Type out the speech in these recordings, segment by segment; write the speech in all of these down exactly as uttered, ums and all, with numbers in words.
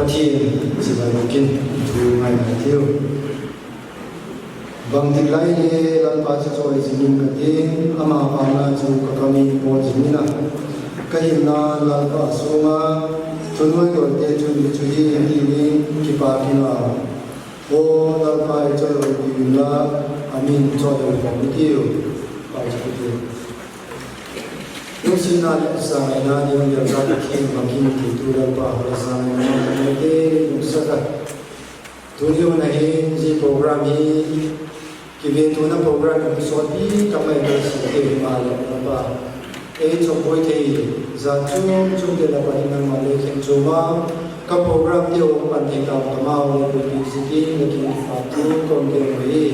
Pathian chibai bukim thu ngai ngai tiu. Bangtik lai le Lalpa chu chawi zing in ka tin, ama pâkna chu ka kam in pawl zing in a, ka hinna Lalpa sung a, thunuai tawite chun hi chu hi hi ding kipâk in a, aw Lalpa i chawi piu inla, a min chawi piu i tiu. Pai chu ka ti. Lungsiatna leh zangaina ding Lalpa Pathian bangkim ti tu Lalpa, la zangaina te lungsak a. Tuni hun a hin zia program hi kivetuna program hi sawtpi tak mai ka sia te himaleh Lalpa, ei chawkbuai thei zat chuam chuamte lak ah hin nangma le khen chuam a, ka programte uh pan thei tau ka mau le buaipi ziakin la kiang in kipâk thu ka hun gen ahi.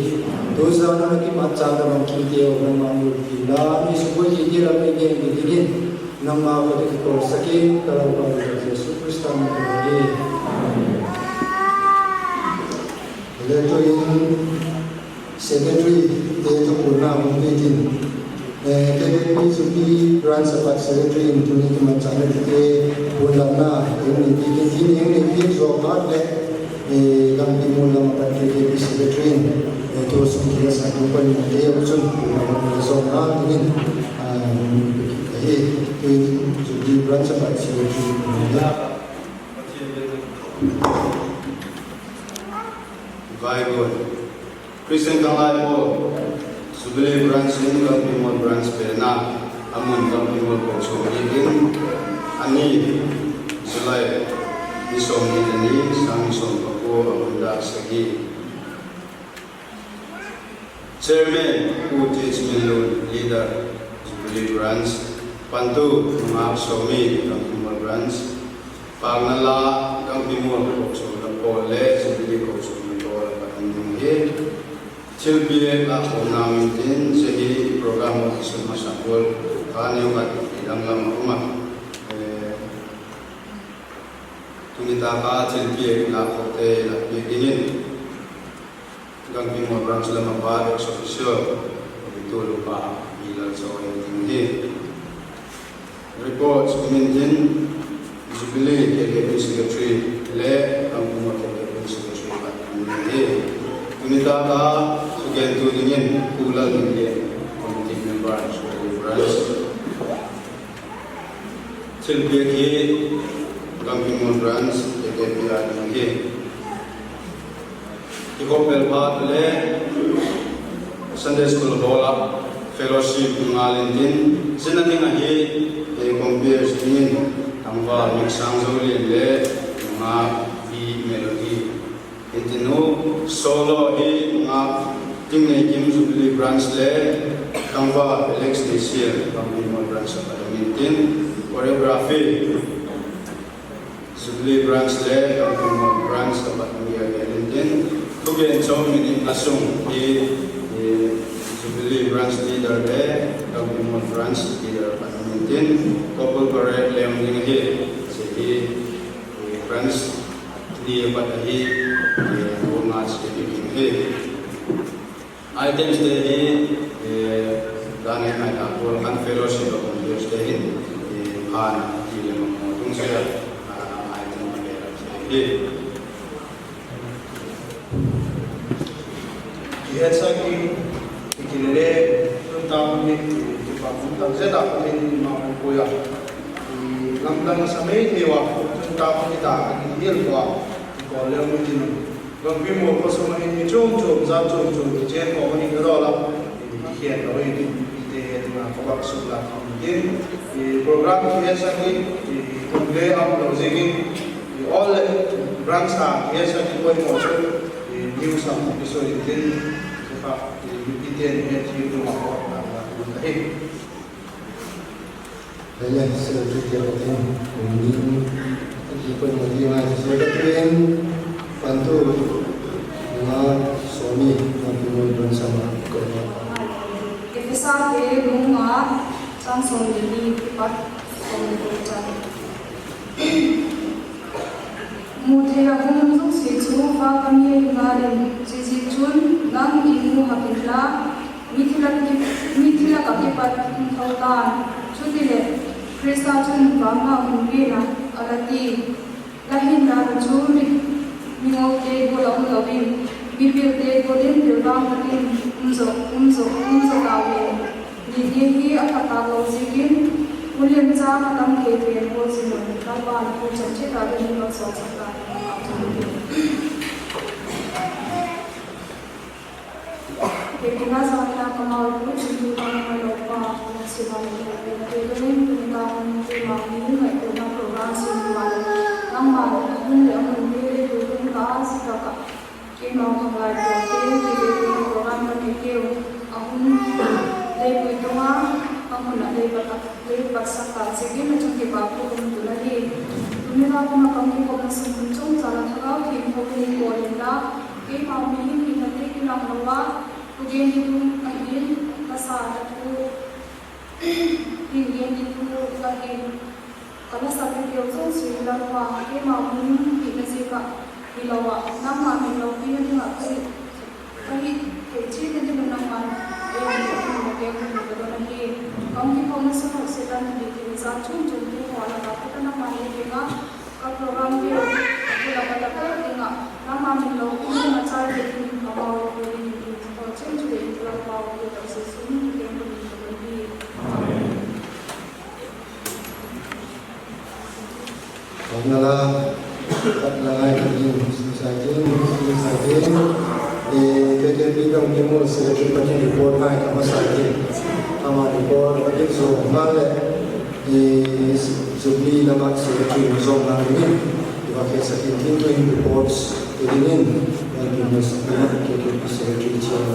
Tu zan a la kimatchâk a bangkimte uh nangma ulpi la, mi sukbuai thei ti la ka gen dingin nangma khut ah kipawlsak in ka Lalpa Jesu Khrista min in ahi. Le tu'in secretary te thupukna hun pia tin, eh, K K P Jubilee Branch a pat secretary in tuni kimatchâkna tite puanlâkna ei nei piak in, tin ei nei piak zaw phat leh, eh, Gangpimol lam a pat K K P secretary in, eh, tu sung thil a sak tu pan in te chun puanlâkna zawna dingin, ah, hun pia kit ahi. Tu'in Jubilee Branch a pat secretary in Bible. Christian Kanglai Pawl, Jubilee Branch in Gangpimol Branch pen a, a mun Gangpimol kochuam hi ding, a ni, July, ni sawmni leh ni, sâng ni sawm pakua, a mun dak sagi. Chairman, Pu T H Minlun, leader, Jubilee Branch, pantu, nungak Sawmi, Gangpimol Branch, pâkna la, Gangpimol kochuam la pawl le Jubilee kochuam la pawl a pat um ding hi. Thilpiak lâkkhawmna min tin, zia hi program a kisun masa gual kha neu khat i dang lam a um a. Tuni tak a thilpiak lâkkhawmte la piak dingin, Gangpimol Branch lam a pat ex officio, tu Lalpa, i Lalchawi ding hi. Reports min tin, Jubilee K K P Secretary le Gangpimol K K P Secretary pat min hi. Tuni tak a thugentu dingin Pu Lalminlian, Committee Member, Jubilee Branch. Thilpiak hi Gangpimol Branch K K P a ding hi. Kikhop bel phat le Sunday School Hall ah fellowship ngal intin, zia a ding ahi, compere dingin tangval Miksangzolian le nungak V Melody. Intin u, solo hi nungak Tingneikim Jubilee Branch le tangval Alex Neisial Gangpimol Branch a pat um intin, choreography Jubilee Branch le Gangpimol Branch a pat um intin, thugen chawm minute na sung hi Jubilee Branch leader le Gangpimol Branch leader a pat um intin, couple parade le um ding ahi. Zia hi branch ni a pat ahi, ua nga chi ding hi. Itemste hi dan a ngai ta gual khan fellowship a compere te hin, phan ti le mamaw tung sia, item a bel a chi hi. Kihetsak in, kile le, tun tak ni, kipak tun tak zet a Pathian in ma pui a. Lamdang sa mei thei ua, tun tak ni ta, kihil ua, kol leu mi tin. Gangpimol khawsung ah hin mi chuam chuam, zat chuam chuam kichen khawm ahi ka dawl a, i khen lo hi tin, i te he ding a ka vak suk la thei tin, program kihetsak in, hun le am lo ziakin, all le branch a kihetsak in poimaw chu, news a hung kisoi tin, kha, mipite'n hetthiam ding a ka vak suk la thei ahi. Hile, secretary te a tin, um ding, a ti poimaw ding a, secretary in, pantu, nga, Sawmi, Gangpimol Branch a ma, ko ma. Ephesate bung nga, chang sawm leh li kipat sawm leh guk chan. Mu thei a hung zosia chu vâk a mi ahi ngal in, ziaziakchun nang in mu hak inla, mithi lak ah kipat hung tho ta'n; chutileh, Khrista chun vâk a hun pia'n ah, a la ti. Ahinla chu mi, mingolte gual a um lo in, mipilte gual in pilvang tak in um zaw, um zaw, um zaw tau in. Ni hi a pha tâk lo ziakin, hun lemchâng a tam thei pen gual zing un, Lalpa'n thu chan chiat a ding malsawmsak ta hen. Hepina zan a ka mau pu chingtu ka mai lo pa, na siva le le te dongin tuni ta hun keima mi ngaitua na program sin ua le, nangma le a hun le a mun mi le tu hun ka a si ta ka. Keima hun lai te te ti le tu program ka nei keu, a hun le pui tung a, a hun a le pat a le pat sak ta ziakin a chung kipak thu ka hun tun ahi. Tuni ta hun a kam kikhopna sung hun chung chan a Thagau Thiangtho in ei pawl inla, keima mi hing hing a te kilang lo a, thugen ditu ka hin, ka sa ka thu, thugen ditu ka hin, ka la sak diu zosia hi Lalpa, keima mi hing hing a ziak a hilo a, nangma min lopina ding ah ka hi, ka hi thei chiat na ding un nangma'n ei hun, ei hun a keng hun ka don ahi. Kam kikhopna sung ah Setan thilhitheina chuam chuam tu haw lak ah ka nangma'n ei veng a, ka program pia, ka la ka la pia ding ah, nangma min lopina ding ah chai dingin ka mau ei pu dingin, ka chian chu dei in Lalpa u Jesu min in ka don hi. Amen. Nala, at la ngai ka ding, sing sai ding, sing sai ding. E, K K P dang ni mu se ki pa ni report ngai ka ma sai ding. Ama report ka ding zo ma le. E, Jubilee na ma se ki mu zo na ni. I va ke sa ki ding tu in reports. Ke ding in, e, ki mu se ki ma ke ke ki se ki chia na.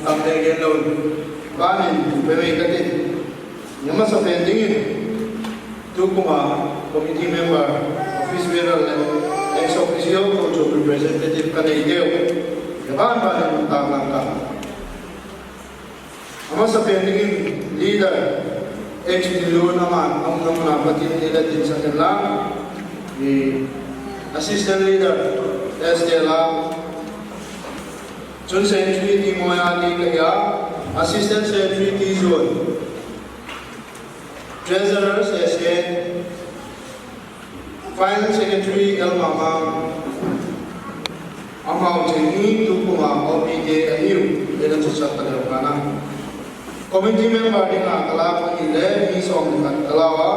Tamte gen lo, ban in pe mei ka ti. A masa pen dingin, tu kum a committee member, office bearer leh ex officio kochuam representative ka neiteu, a ban ban in tak lang ka. A masa pen dingin leader, H. Minlun, ama'n a umna mun a pat in ei la dinsak hen la, assistant leader, S. Tela, chun secretary T. Moyati ka hi a, assistant secretary T. Zuan, treasurer S. S. Finance secretary L. Mamang, amau cheng hi tu kum a O P te ahiu, ei la chusak ta leu ka na. Committee member ding a ka lak ahile mi sawm leh khat ka lau a.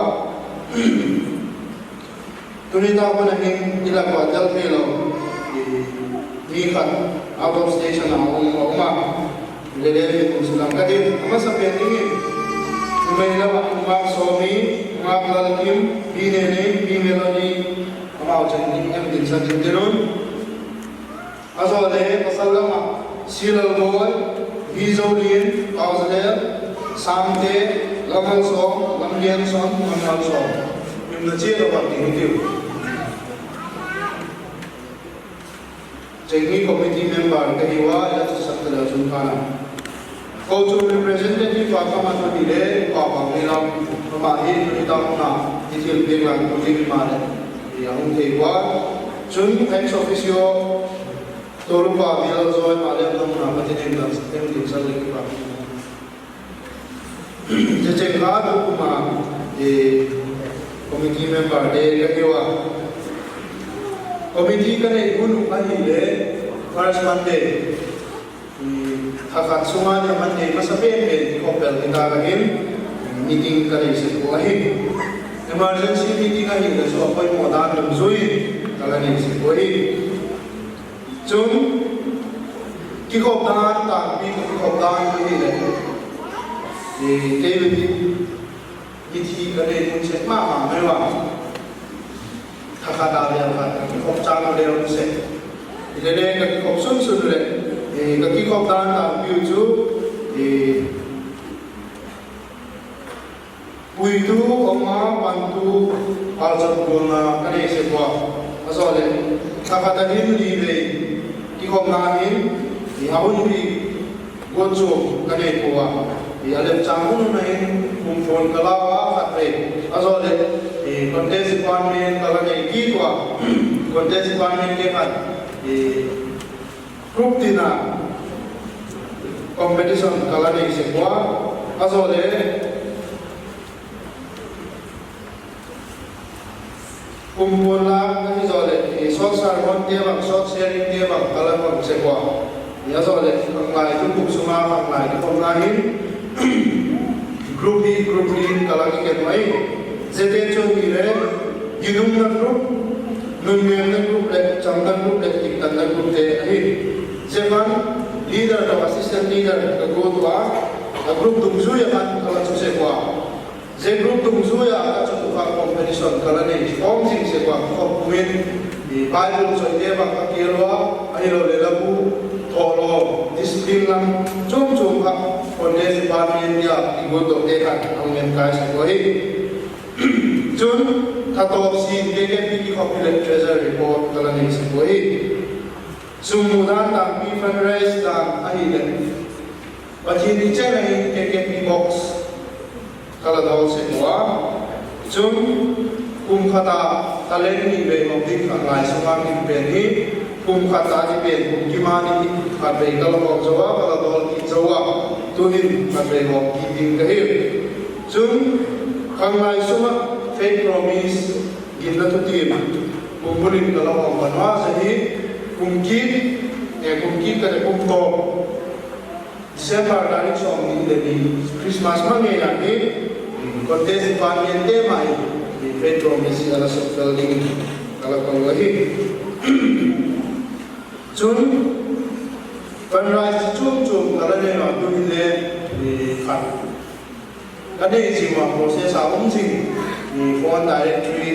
Tuni ta hun a hin i lak ua tel thei lo mi khat out of station a um a, um a, le le mi kum sulang ka din. A masa pen dingin, numei lam ah Ngak Sawmi, Ngak Lalkim, Pi Nenei, Pi Melody, amau cheng ding em dinsak in tin un. A zaw le pasal lam ah Silalboi, Bizolian, Pauzalel, Sangte, Lammalsawm, Lamlianson, Lammalsawm, imna chia lo bang ding hitiu. Cheng hi committee member ka hiu a, i la chusak ta leu chun ka na. Kochuam representative a ka mat ahile, pa pa ni lam, ama hi i tam na, i thil piak lam tu ding ma leh, i a hung thei ua. Chun ex officio, Tolupa Bial Zoi, pa lem na mun a pat in ei la dinsak leh kipak. Zia cheng kha tu kum a committee memberte ka hiu a. Committee ka nei hun ahile first Monday, tha khat sung a ni Monday masa pen pen kikhop bêl hi ta ka hin, meeting ka nei sek uh ahi. Emergency meeting ahile chu a poimaw dan dungzui in ka la nei sek uh ahi. Chun, kikhop dan, tangpi ka kikhop dan ahileh, kei bep in mithi ka nei hun sek ma ma mai ua. Tha khat a leh khat ka kikhop chang le hun sek. Hile le ka kikhop sun sun leh, ka kikhop dan tangpi uh chu, puitu, oma, pantu, pauchap gualna ka nei sek ua. A zaw leh, tha khat a hin li vei kikhopna hin, a hun hi guat chu ka nei pua a. A lepchang hun hun a hin kum puan ka lau a khat vei. A zaw leh, contest department ka la nei kit ua. Contest department te khat, group tin a competition ka la nei sek ua. A zaw leh, kum puan lak ahi zaw leh, short sermon te bang, short sharing te bang ka la pang sek ua. A zaw leh, khanglai tu kum sung a khanglai tu kum na hin, group hi group li in ka la kikhen mai. Ziate chu hile, ginumna group, nunnêmna group leh chamna group leh diktatna group te ahi. Zia khan leader tawh assistant leader ka guat ua, a group dungzui a khan ka la chu sek ua. Zia group dungzui a ka chu tu kha competition ka la nei khawm zing sek ua, kikhop kum in, Bible chawite bang ka kial ua, ahiloleh la bu thawlawm, discipline lam chuam chuam kha contest department a kiguatdawkte khan a hung en kai sek uh ahi. Chun, tha tawp sin K K P kikhop hileh treasury report ka la nei sek uh ahi. Sum mu dan tangpi fundraise dan ahileh, Pathian ni chen a hin K K P box ka la dawl sek ua. Chun, kum khat a talent ni vei hawm ding khanglai sung a kin pen hi, kum khat a ni pen kum kim a ni hi khat vei ka la hawm zo a, ka la dawl kit zo a, tu'hin khat vei hawm kit ding ka hi. Chun, khanglai sung ah faith promise, ginna thutiam, kum bul in ka la hawm pan ua, zia hi kum kit, kum kit ka leh kum tawp December tarik sawmni leh ni, Christmas ma ngei a ni, contest department te mai, faith promise a la sukfel ding ka la kal uh ahi. Chun, fundraise chuam chuam ka la nei a, tu hile, khat ka nei zing ua, process a um zing, phone directory,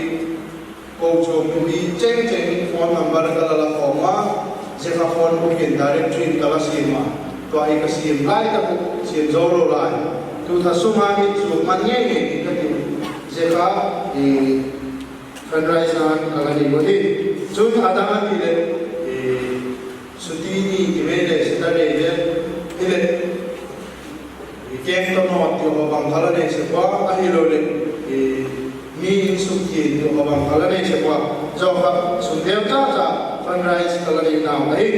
kochuam mipi cheng cheng in phone number ka la la khawm a, zia kha phone book in directory in ka la siam a. Tua hi ka siam lai tak uh, siam zo lo lai. Tu thasung a hi chu man ngei ngei ding ka ti. Zia kha, fundraise a ka la nei u ahi. Chun a dang ahileh, suti ni ti mai le Saturday le, hileh, keng tawh nawn ti haw bang kha la nei sek ua, ahiloleh, mi in suk ti ti haw bang kha la nei sek ua, zia kha sum del cha cha fundraise ka la nei nau ahi.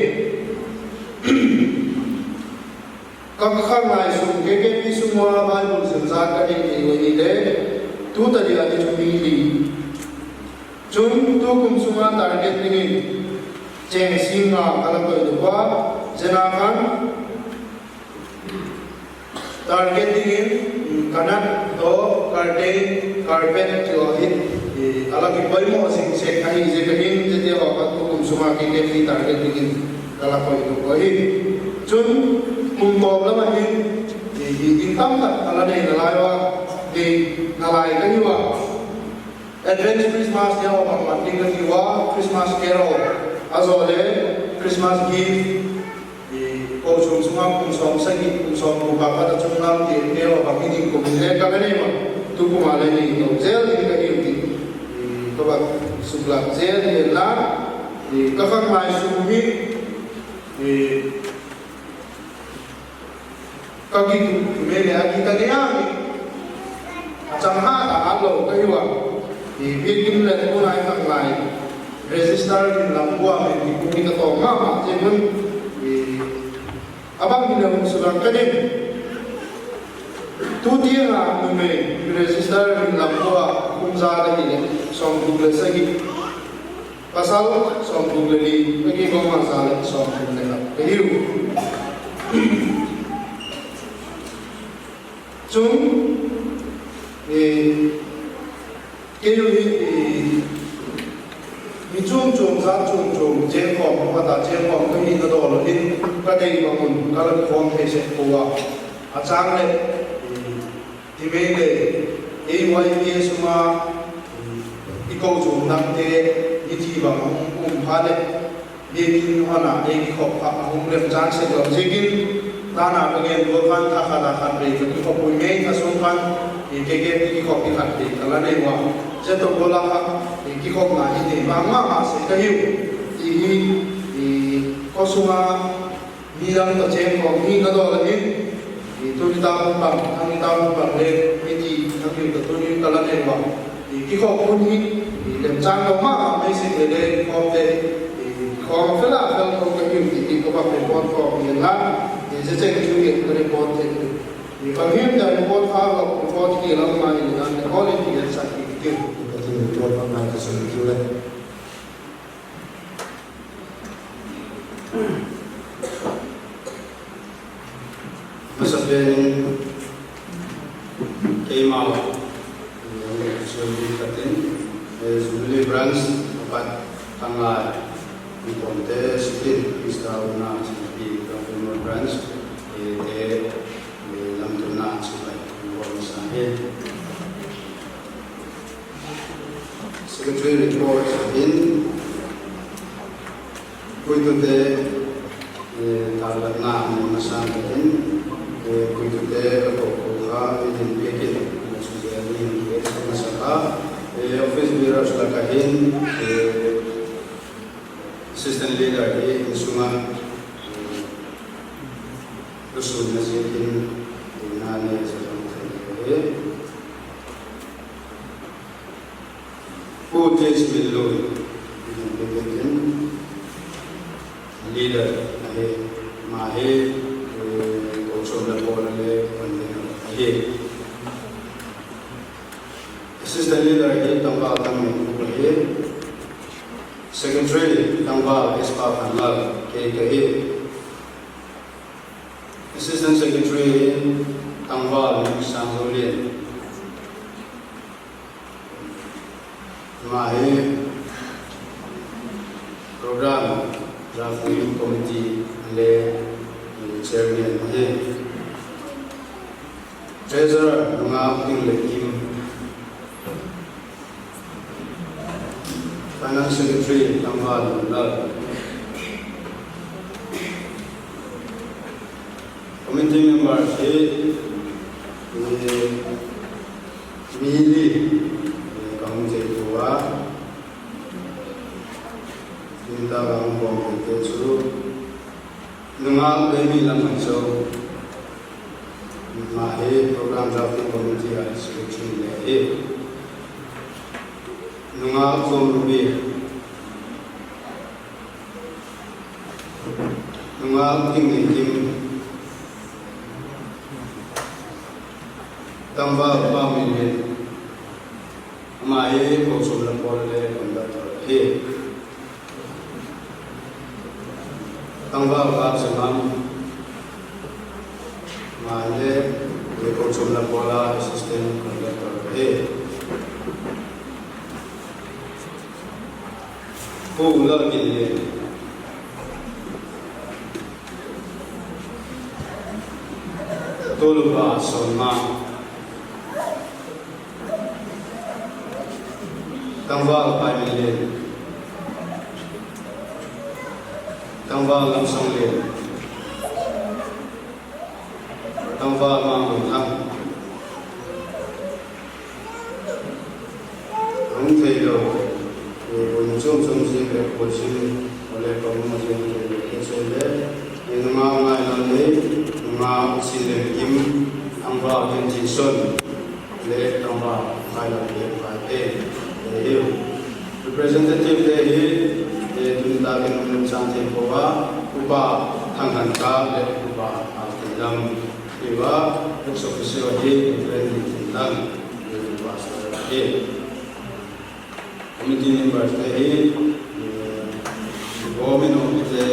Ka khang lai sung, K K P sung ua Bible zil zat ka nei thei u ahileh, tu ta dia hi chu mi li. Chun tukum sung a target dingin cheng sing nga ka la koidok ua, zia na khan target dingin kanat tawh curtain, carpet ti haw hi a la kipoimaw zing sek ahi ziak a hin, ziate haw kha tukum sung a K K P target dingin ka la koidok u ahi. Chun kum tawp lam a hin, in tam tak a la nei nalai ua, nei nalai ka hiu a. Advance Christmas ni a bang mat ding ka tiu a, Christmas carol, a zaw le Christmas gift, kochuam sung a kum sawmsagi, kum sawmguk a pat a chungnung ti te haw bang hi ding kum le ka la nei ua, tukum a le nei to zel ding ka hiu ti ka va suklak zel hi la, ka khang lai sung hi ka kitup ti mai le a kit a nei a, a chang hat a hat lo ka hiu a. Biakin le tunai khang lai register min lam ua min ti kum ni ka tawm ma ma ziak un, a bang hile hun sulang ka ding. Tu tiang a numei register min lam ua kum za ka hileh sawmguk le sagi, pasal sawmguk le li, a ki bang ma za le sawmguk le khat ka hiu. Chun, kei u hi, mi chuam chuam, zat chuam chuam chêngkhawm, a pat a chêngkhawm ka hina dawl a hin, ka dei bang un ka la kikhawm thei sek pua a. A chang leh, ti mai le, ei Y P A sung a, i kochuam dangte, mithi bang a hung um phat leh, biakin hon a ei kikhop kha a hung lemchâng sek lo ziakin, dan a ka gen gual khan kha khat a khat vei ka kikhop ui mai, thasung khan, K K P kikhop hi khat vei ka la nei ua. Zia tawh gual a kha, kikhopna hi nei ma ma sek ka hiu. Ti hi, khaw sung a midang tawh chêngkhawm hina dawl a hin, tuni ta hun bang, thani ta hun bang le, mithi thangin ka tuni ka la nei ua. Kikhop hun hi lemchâng lo ma ma mai sek le le, kikhawmte, kikhawm a fel a fel tho ka hiu ti hi ka va report khawm hi la, zia cheng chu ka report thei. Bang hiam ta report kha lo, report hi lo ma hi dan le, all in ti sak hi ti. Ka tin report bang ngai ka sun chu le. Masapen in keimau Jubilee branch a pat tanglai inkuante sitin Krista una Sinapi Longpimur branch te lamtunna chibai inkuan sa hi. Secretary report in puitute, tâklatna a nei masang in, puitute a ko ko kha i din pia kit, chu dia ni in ke sa masa kha, office bearers lak a hin, assistant leader hi insung a lusûnna ziakin, na nei sa thei hi. Pu T H Minlun, leader ahi, ama hi, kochuam le pawl le convener ahi. Assistant leader hi Tangval Tangminkup ahi. Secretary Tangval S. Paphanlal, kei ka hi. Assistant Secretary Tangval Sangzolian. Ama hi Program Drafting Committee le Chairman ahi. Treasurer Nungak Tinglekim. Finance Secretary Tangval Lunlal. Committee members hi, eh, mi li, eh, ka hung thei tua, tuni tak a hung kawm thei te chu, nungak Baimi Lamngaizou, ama hi Program Drafting Committee a secretary le hi, nungak Khawm Ruby, nungak Tingleikim, tangval Pau Minlin, ama hi kochuam la pawl le conductor ahi. Tangval Kap Zemang, ama le kochuam la pawl a assistant conductor ahi. Pu Lalginlian, tulupa Sawlmang, tangval Paiminlin, tangval Lamsanglin, tangval Mangkunthang, hung theilo, eh, hun chuam chuam zing leh hun zing, ole ka hung zing theilo, ka sei le, eh, nungak Ngailal le, nungak Sinlemkim, tangval Genjinson, le tangval Ngailal le, ka te, eh, representative te hi, eh, tuni tak in um chang thei pua, Upa Thangkhankâp le Upa Altinlam, hi va, ex officio hi Reverend Thinlang, eh, pastor ahi. Committee members te hi, eh, Gomin Awkite,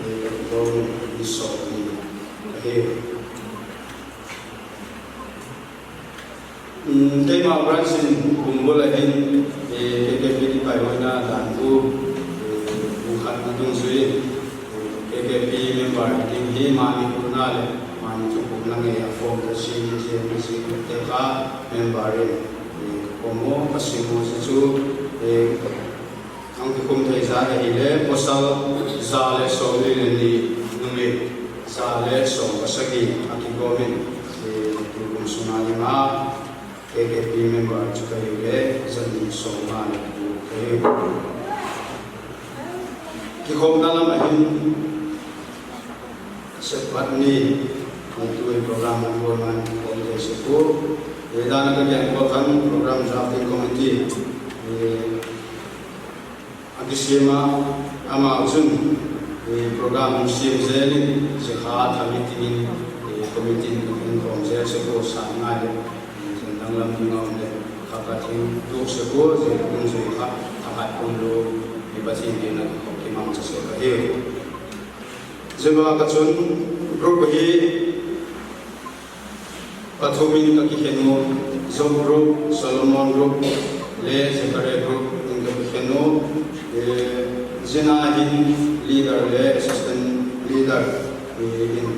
eh, Gomin Isawmi ahi. Keima branch in kum bul a hin, eh, K K P kipaihuaina dan u, eh, pukhatna dungzui in, eh, K K P member ding hi mani kona leh mani thukhupna ngei a form ka siam in, siam in, siam in te kha member in, eh, ka pom u, ka sim u chu, eh, hung kikhum thei zat ahile pawsal za le sawmli le ni, numei za le sawm pasagi a kigawm in, eh, tukum sung a ding a K K P member chu ka hi le, zani sawmnga le guk ka hi. Kikhopna lam a hin, September ni, tu hi program a gual man kikhawm thei sek u. Zia dan a ka gen kha khan program drafting committee, eh, a kisiam a, amau chun, eh, program hung siam zel in, zia kha a tha meeting in, eh, committee in hung en khawm zel sek u, sâng ngai leh, eh, zia dang lam ding a um leh, kha ka thing tuak sek u, zia dungzui kha, kha khat kum lo, eh, Pathian biakna kikhop kimangcha sek ahi. Zia bâk ah chun group hi pathum in ka kikhen u, Job group, Solomon group, le Zechariah group in ka kikhen u. Eh, zia ah hin leader le assistant leader, eh, in,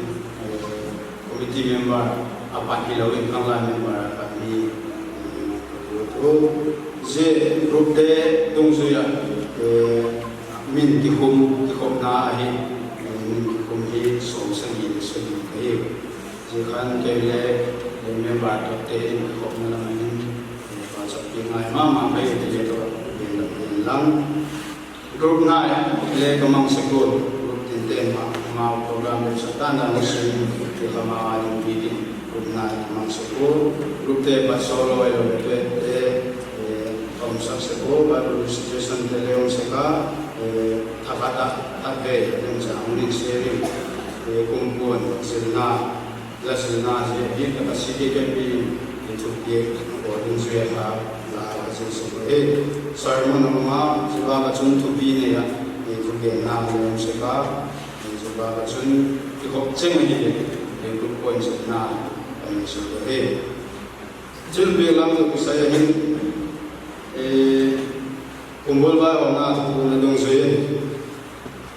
eh, committee member a pat hilo in, khanglan member a pat mi, eh, ka put u. Zia groupte dungzui ah, eh, min kikhum, kikhopna ahi, eh, min kikhum hi sawmsagi le sagi ahi. Zia khan kei le, eh, member tawhte in kikhopna lam ah hin, eh, pauchap piak ngai ma ma ka hi ti le ka gen lam inlang. Group nine le ka mang sek u, group ten te ma, amau program le sa ta na sin, ti kha ma a ding biakin group nine ka mang sek u. Group te pat solo ahilo le duet te, eh, ka umsak sek u, Bible recitation te le um sek a, eh, thakhat ah, khatvei, lemchang hung in sharing, eh, kumtuang zilna, la zilna zia hi ka ka C K K P in thupiak a bawl dungzui a kha la ka zil sek u hi. Sermon a um a, zia bâk ah chun thupi nei ah, thugenna le um sek a, zia bâk ah chun kikhop cheng ahileh, group point sepna ka nei sek u hi. Thilpiak lam tawh kisai a hin, eh, kum bul vaihawmna thupuakna dungzui in,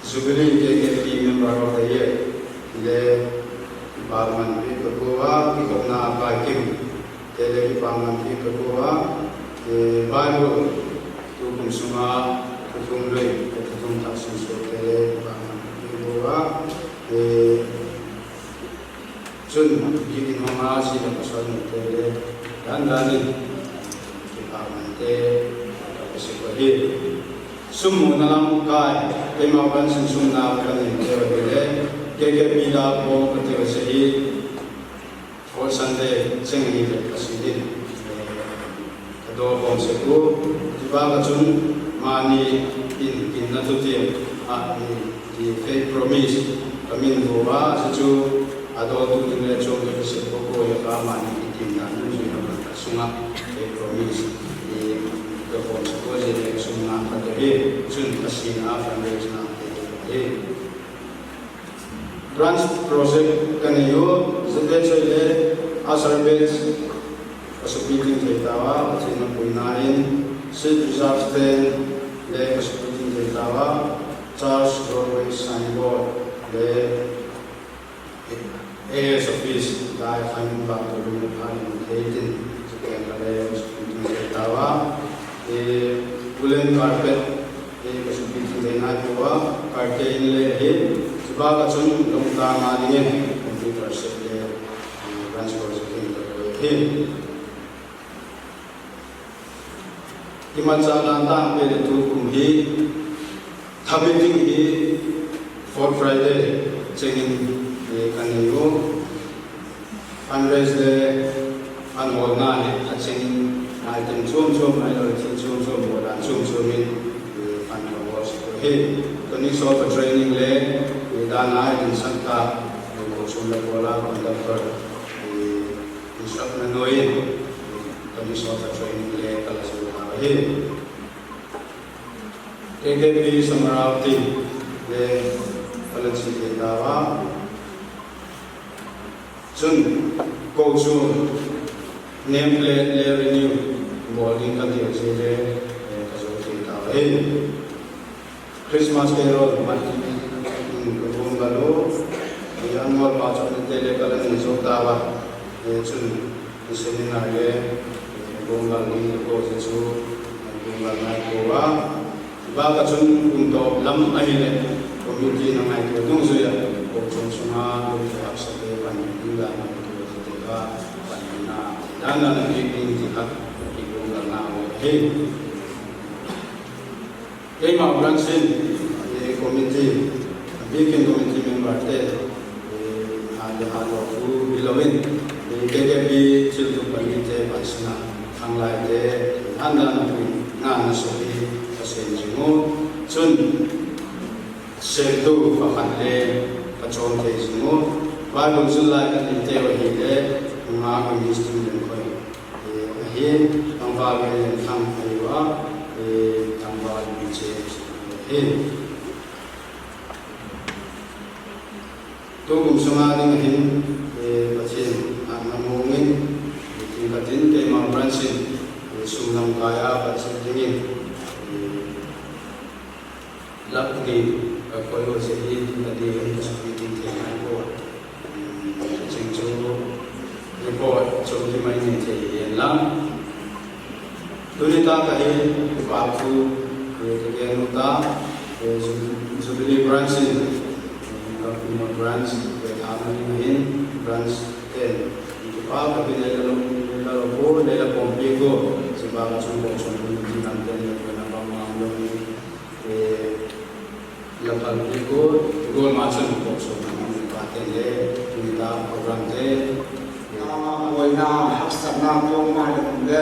Jubilee K K P Member of the Year le kipakman piak ka ko a, kikhopna Kaikim te le kipakman piak ka ko a, eh, Bible tukum sung a thuthung lui, thuthung thak sunsuak te le kipakman piak ka ko a, eh, Chun, biakin hong a zi leh pasal nute le, dan dan in, kipak mante, ka sik ahi. Sum muna lam kai, keima branch in sum na ka nei te ahile, K K P la pawm ka ti a si hi, Fourth Sunday cheng hi le ka si ding, ka daw khawm sek u. Zia bâk ah chun mani in ginna thutiam ah ni ti, faith promise ka min hu a, zia chu a dawtu ding le chuam ka sek u, kua a ka mani i ginna nunzui na ka sung ah faith promise i daw khawm sek u, zia le sum na ka te hi, chun ka sina fundraise na te hi. Branch project ka nei u, zia te chu le usher batch ka supi ding thei tau a, Pathian mapuina in, seat reserve ten le ka supi ding thei tau a, church doorway signboard le A S office dai khan vak tu lung pha in thei tin, zia te ka le ka supi ding thei tau a, woolen carpet, ka supi ding thei nai pua a, curtain le hi, zia bâk ah chun lawmta nga dingin computer set le, branch project in ka koi hi. I matchâk dan tângte le tukum hi, tha meeting hi Fourth Friday cheng in ka nei u, fundraise le fund hawlna hi a cheng in, item chuam chuam, mai lo thil chuam chuam, bawl dan chuam chuam in fund ka hawl sek u hi. Tonic solfa training le dan a i dinsak ta, kochuam le pawl a conductor instruct na nuai in, tonic solfa training le ka la zo tau ahi. K K P summer outing le ka la chi thei tau a. Chun, kochuam name plate le renew bawl ding ka ti a, zia le ka zo thei tau ahi. Christmas Carol mat dingin ka guanggal u, annual pa chawknate le ka la nei zo tau a, chun seminar le guanggal ding ka ko zia chu guanggal nai pua a. Bâk ah chun kum tawp lam ahileh committee na ngaitua dungzui ah kochuam sung a lungthim haksate panpina ngaitua zite kha panpina dan dan a piak ding ti kha kiguanggalna ahi. Keima branch in committee, biakin committee memberte, ha le ha lo thu hilo in, K K P thiltup panite, pansina khanglaite, dan dan a pui ngana suk hi ka sêm zing u. Chun, sêmtu pakhat le ka chawm thei zing u. Bible zul lai ka tite ahileh, Nungak Miss Tinlenkhoi ahi, tangval Lenthang ahi a, tangval Miche ahi. Tukum sung a ding ahin, Pathian hatna muang in, tin ka tin, keima branch in sum lam kai a ka sep dingin, lak ni ka koi u zia hi, ka di in ka supi ding thei nai pua. Ching chu report chu ti mai ni thei hian lam. Tuni tak ah hin kipâk thu ka gen u ta, Jubilee branch in, Gangpijut branch, Vethâkna ding ahin, branch ten, kipâk a ti le la lo, la lo pua, le la pawm piak u, zia bâk ah chun kochuam committee lam ten le koina bangma lo, la phalpiak u, i gual ma chun kochuam committee pate'n le, tuni tak programte, buaina, haksatna kuama le um le,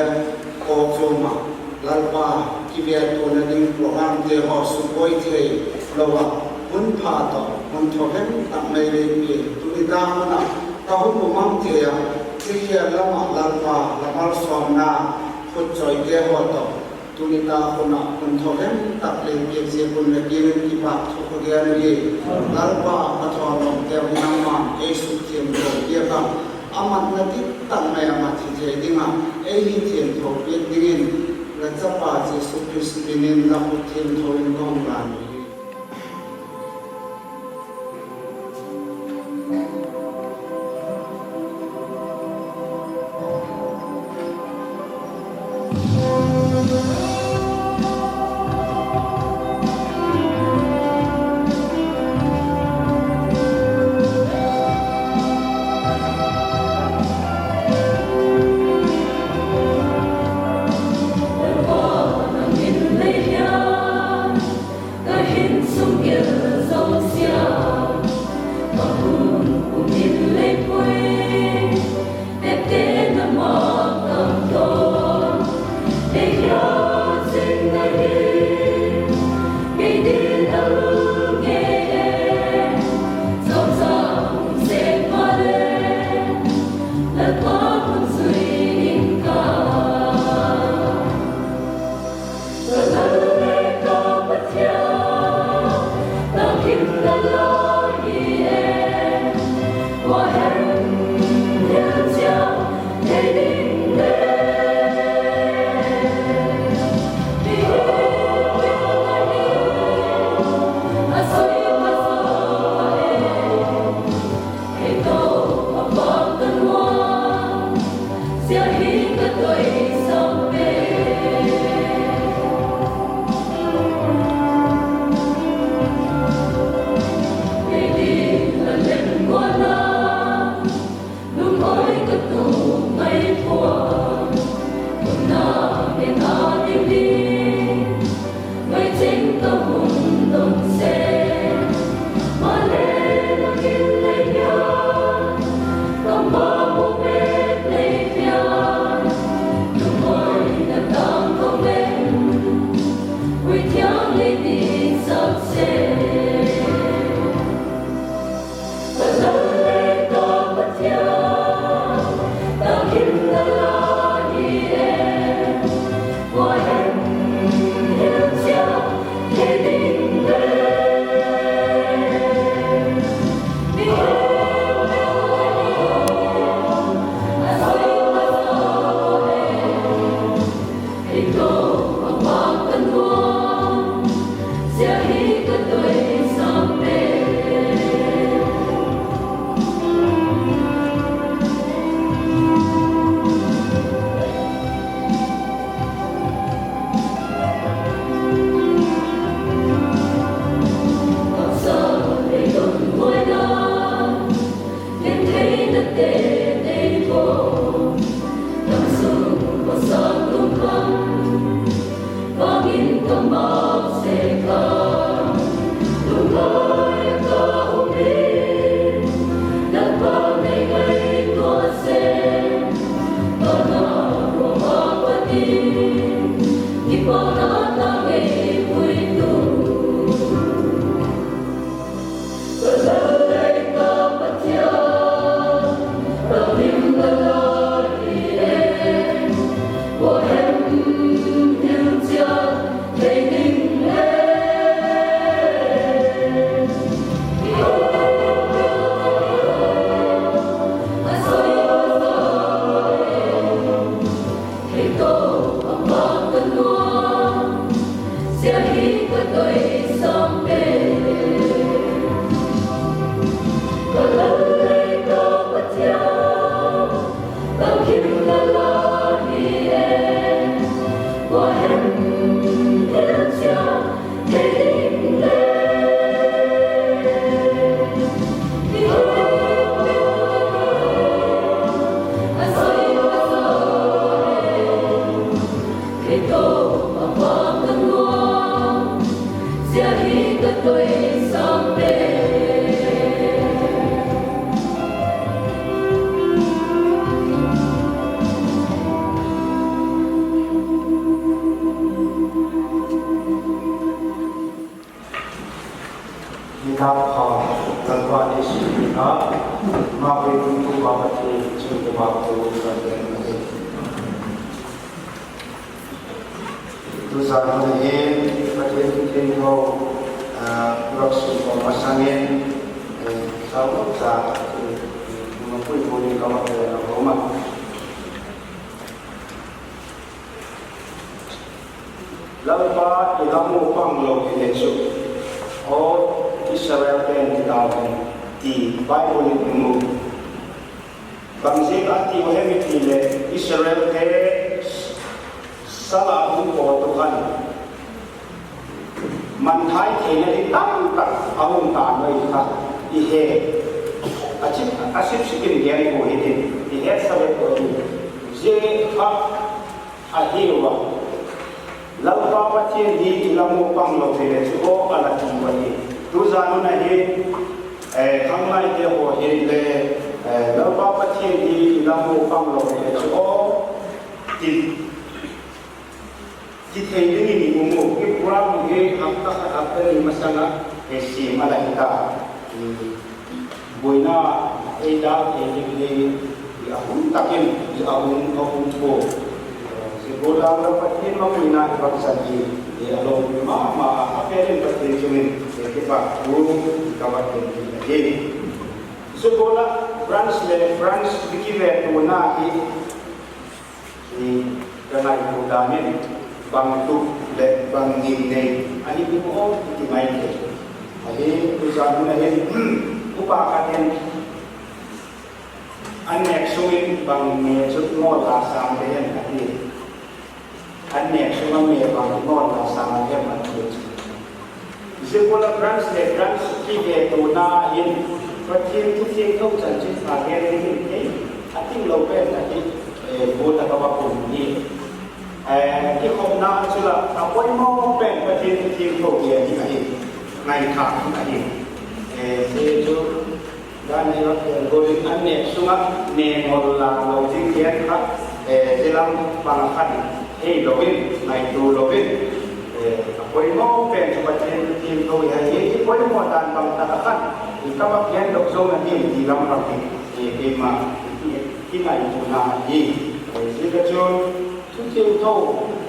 kochuam ah Lalpa kivialtuana ding programte haw sukbuai thei lo ah, hun pha tawh hun thawveng tak mai lei pia, tuni tak hun ah ka hun um mang thei a, thilhiar lam ah Lalpa la malsawmna khutchawite haw tawh tuni tak hun ah hun thawveng tak lei piak ziak un la kiang in kipâk thu ka gen uhi. Lalpa, ka thawlawmte uh nangma'n ei sukthiangtho piak a, a matna dik tak mai a mat hi thei ding ah ei hi thiangtho piak dingin, la chapa Jesu Khrista min in la khut thiangtho in ka hung lân uhi. Insung gil zosia, a hun um in lei pui, tepte na ma kam to, ei hia sing na hi, kei din a lung e, zong zong sek ma le, Lalpa hun zui in ka. Hita kha, Lalpa Jesu min a, ma pe tu pa Pathian, chun te ba tu kan te na te. Tu zan hun hin, Pathian thu thiangtho, ah, rak sung ko masang in, eh, sau lok cha, eh, ma pui pui ka ma pe na ko ma. Lalpa i la mu pang lo hi le chu, aw Israel ten ti tau hen, ti Bible in i mu. Bang ziak a ti u hem i ti le, Israelte sal a hung pawt u khan, manthai theina ding tamtak a hung tan ui kha i he. A chip, a sip sip in gen u hi tin, i het sa ve u hi. Zia kha ahi ua. Lalpa Pathian hi i la mu pang lo hile chu aw a la ti uh ahi. Tuzan hun a hin, khanglaite haw hin le, Lalpa Pathian hi i la mu pang lo hile chu aw, ti, ti thei dingin i um u. I program hi hapta khat hapta ni masang ah siam a la hi ta. Buaina ei dâl thei ding hi a hun tak in a um, a um pua. Zia gual ah Pathian mapuina i vak zang hi a lopi ma ma a, a pen in Pathian chung in kipak thu ka vak gen ding ahi. Zia gual ah branch leh branch kivettuana hi ka ngaitua dan in bang tup leh bang ning nei ahi diam aw ti ngai thei ahi. Tuzan hun a hin upa khat in, an nêk sung in bang me chu mawl la sâng te hem a ti. An nêk sung a me bang mawl la sâng te hem a ti chu. Zia gual ah branch leh branch kivettuana hin Pathian thu thiangtho chanchinpha gen dingin ei a tinglo pen a ti, gual ah ka va um hi. Kikhopna chu la a poimaw pen Pathian thu thiangtho gen ding ahi, ngaithâk ding ahi. Zia chu dan hi a gen gual in an nêk sung ah me mawl la lo ding gen kha, zia lam bang a khan hei lo in, ngaitua lo in, a poimaw pen chu Pathian thu thiangtho hi ahi. Hi poimaw dan bang tak a khan i ka va gendok zo na diam ti lam bang hi keima kingaituana ahi. Zia ka chun thu thiangtho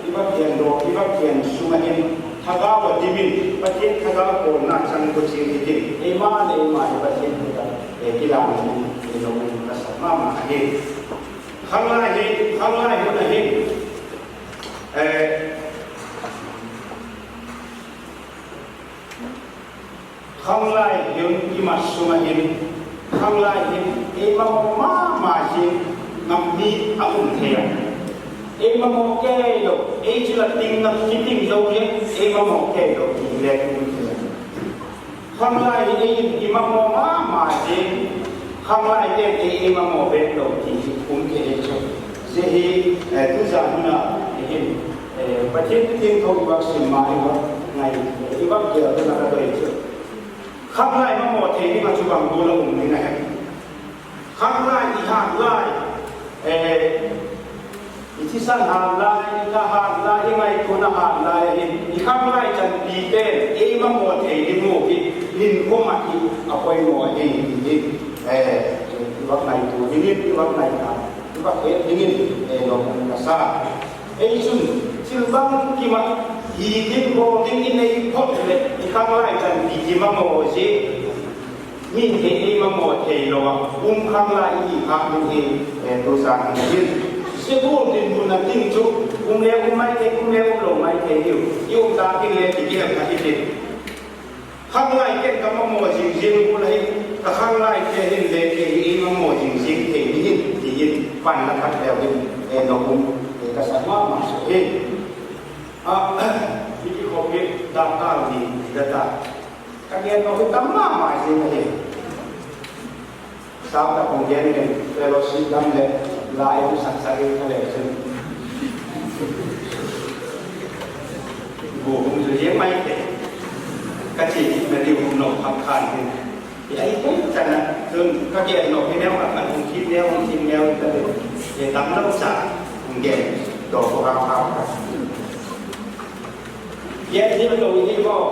i va gendok, i va gen sung a hin thagau a dim in, Pathian thagau pawlna chang kha chiang hitin, eima leh eima hi Pathian thu a kilang ding i lo um ka sa ma ma ahi. Khanglai hi, khanglai hun a hin khanglai hun i mat sung a hin, khanglai hin ei mamaw ma ma zing ngam mi a um thei a. Ei mamaw kei lo, ei chu la ting na kiting zo le ei mamaw kei lo ti le um thei a. Khanglai hi ei i mamaw ma ma zing, khanglaite'n ei ei mamaw bêk lo ti um thei chu. Zia hi tuzan hun a hin Pathian thu thiangtho i vak sim ma i vak ngai, i vak gel ding a ka doi chu, khanglai mamaw thei ding ah chu bang gual a um ding a hem? Khanglai i hât lai, i thisan hât lai, i tha hât lai, i ngaituana hât lai a hin i khanglai chanpite'n ei mamaw thei ding uh hi nin khum ah hi a poimaw ahi ti hi i vak ngaitua dingin, i vak ngaithâk, i vak het dingin lawm ka sa. Ei chun thil bangkim ah hi ding bawl ding i nei phot leh i khanglai chanpi hi mamaw zia mi hi ei mamaw theilo a um khanglai i hi kha ding hi tuzan hin. Zia gual dinmun a ding chu um le um mai thei, um le um lo mai thei diu i um ta ding le ti kihel kha i ti. Khanglaite'n ka mamaw zing zing gual ahi, ka khanglaite hin le kei hi ei mamaw zing zing thei ding hin ti in pan la khat leu hin nop um ka sa ma ma chu hi. I kikhop hi dakkal ni hi la ta, ka gen nop hi tam ma ma zing ahi. Sau tak hung gen in fellowship lam leh la i hung sak sak in kha le chun, bu hung zu hiam mai te, ka chi na diu hung nop kham khan hin. Ahi, kum chan a chun ka gen nop hi neu khat khat hung kit neu, hung kit neu ta le, damlo cha hung gen daw ko kha kha. Gen thil lo hi maw,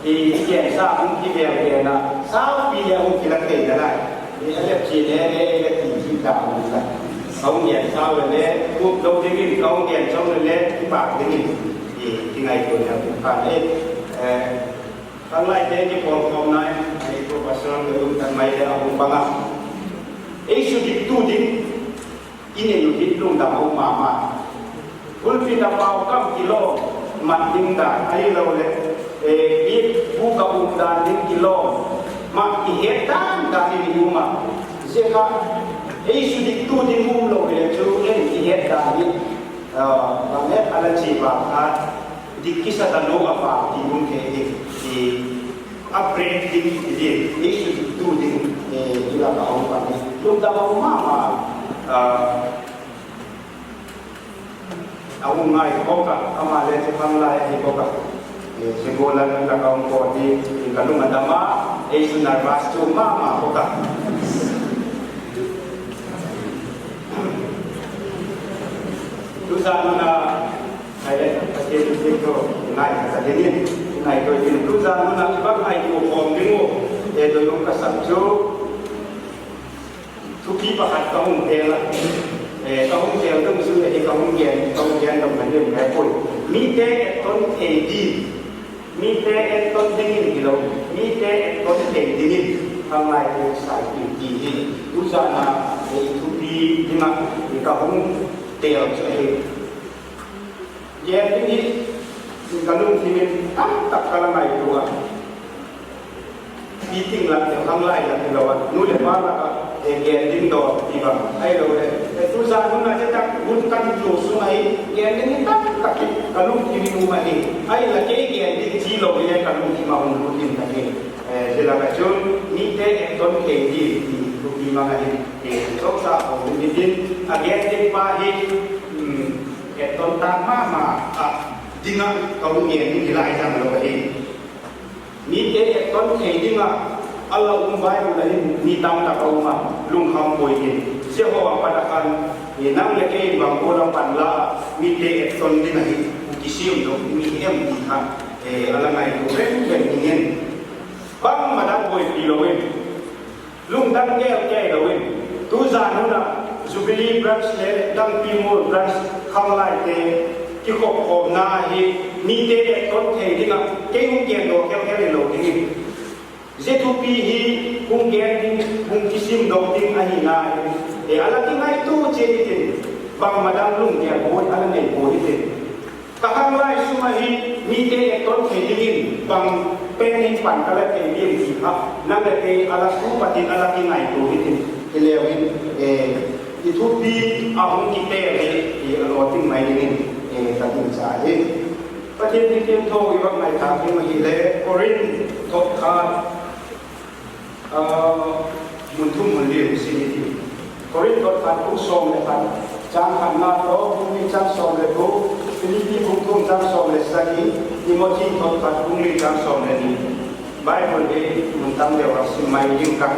i gensa hung kivêl gen a, saupi le hung kila thei nalai. A lep chi le le le ti chi ta hung ta, ka hung gen sau le le, kup lo dingin ka hung gen chang le le kipâk dingin i ngaituana um kha le. Khanglaite kipawlkhawmna in, i pastor le um tak mai le a hung pang a, ei sudiktu ding i nei uh hi lungdam a um ma ma. Pulpit a pau kam kilawm mat ding dan ahiloleh, i bûk a um dan ding kilawm ma, i het dan dan in i um a. Zia kha ei sudiktu ding um lo hile chu ei i het dan hi bang het a la chi vang kha, dik kisa talo a vang ti um thei hi, ti a break ding hi, ei sudiktu ding i lak a um kha hi lungdam a um ma ma. A hung ngai bawk a, ama le chu khanglai ahi bawk a. Zia gual a la ka hung call hi, ka lung a dam a, ei chu nervous chu ma ma bawk a. Tuzan hun a, ai le, Pathian thu, ngai ka ta dingin, ngai toi ding. Tuzan hun a, i bang ngaitua khawm ding uh, e, doi um ka sak chu. Thupi pakhat ka hung tel a, ka hung tel ding chu ahi, ka hung gen, ka hung gen ding ka lim he pui. Mite etton thei ding, mite etton dingin hilo, mite etton thei dingin khanglaite saipi ti hi. Tuzan a, i thupi ding ah, i ka hung tel chu ahi. Gen ding hi, ka lungthim in tamtak ka la ngaitua a. Meeting lak leh khanglai lak hilo a, nu leh pa lak ah, gen ding daw ti bang ahiloleh, tuzan hun a zia tak hun kan tua sung ahi, gen ding hi tamtak hi ka lungthim in um ahi. Ahinla kei gen ding chi lo hile ka lungthim a hung lut in ka hi. Zia lak ah chun mite etton thei ding ti thupi mang ahi. Chawksa a um ding hitin, a gen ding pa hi etton tâk ma ma a ding ah ka hung gen ding hi lai zang lo ahi. Mite etton thei ding ah a la um Bible ah hin mi tamtak a um a, lungkham puai hin. Zia haw a pat a khan, nang leh kei bang gual a pan la, mite etton ding ahi, kisiam lo mi em ti kha, a la ngaitua veng veng dingin. Bangma dang buaipi lo in, lungdang gel kei lo in, tuzan hun a Jubilee branch leh Dangpimual branch khanglaite kikhopkhawmna hi mite etton thei ding ah kei hung gen daw khel khel hilo dingin, zia thupi hi hung gen ding, hung kisimdok ding ahina hi, a la kingaitua chiat hitin, bangma dang lunggel buai a la nei pua hitin. Ka khanglai sung ahi, mite etton thei dingin bang pen in pan ka la thei diam ti kha, nang leh kei a la su pat in a la kingaitua hitin, hileu in, i thupi a hung kitel hi, a lawting mai dingin ka gingcha hi. Pathian thiangtho i va ngaithâk ding ahile, Korinth thot khat, mun thum mun li sim i ti. Korinth thot khat bung sawm leh khat, châng khatna tawh bung li châng sawm leh guk, Philippi bung thum châng sawm leh sagi, Timothy thot khat bung li châng sawm leh ni. Bible hi mun tam deu a sim mai ding ka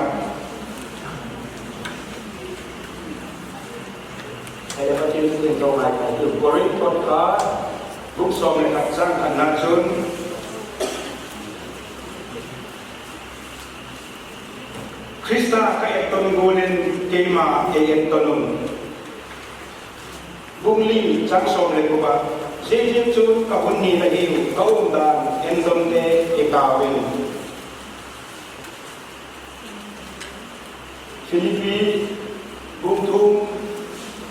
Pathian thiangtho ngaithâk ding, Korinth thot khat bung sawm leh khat châng khatna chun, Khrista ka etton gual in keima ei etton un. Bung li châng sawm leh guk ah, zia ziak chun ka hun nit ahiu, ka umdan endonte kikâl in. Philippi bung thum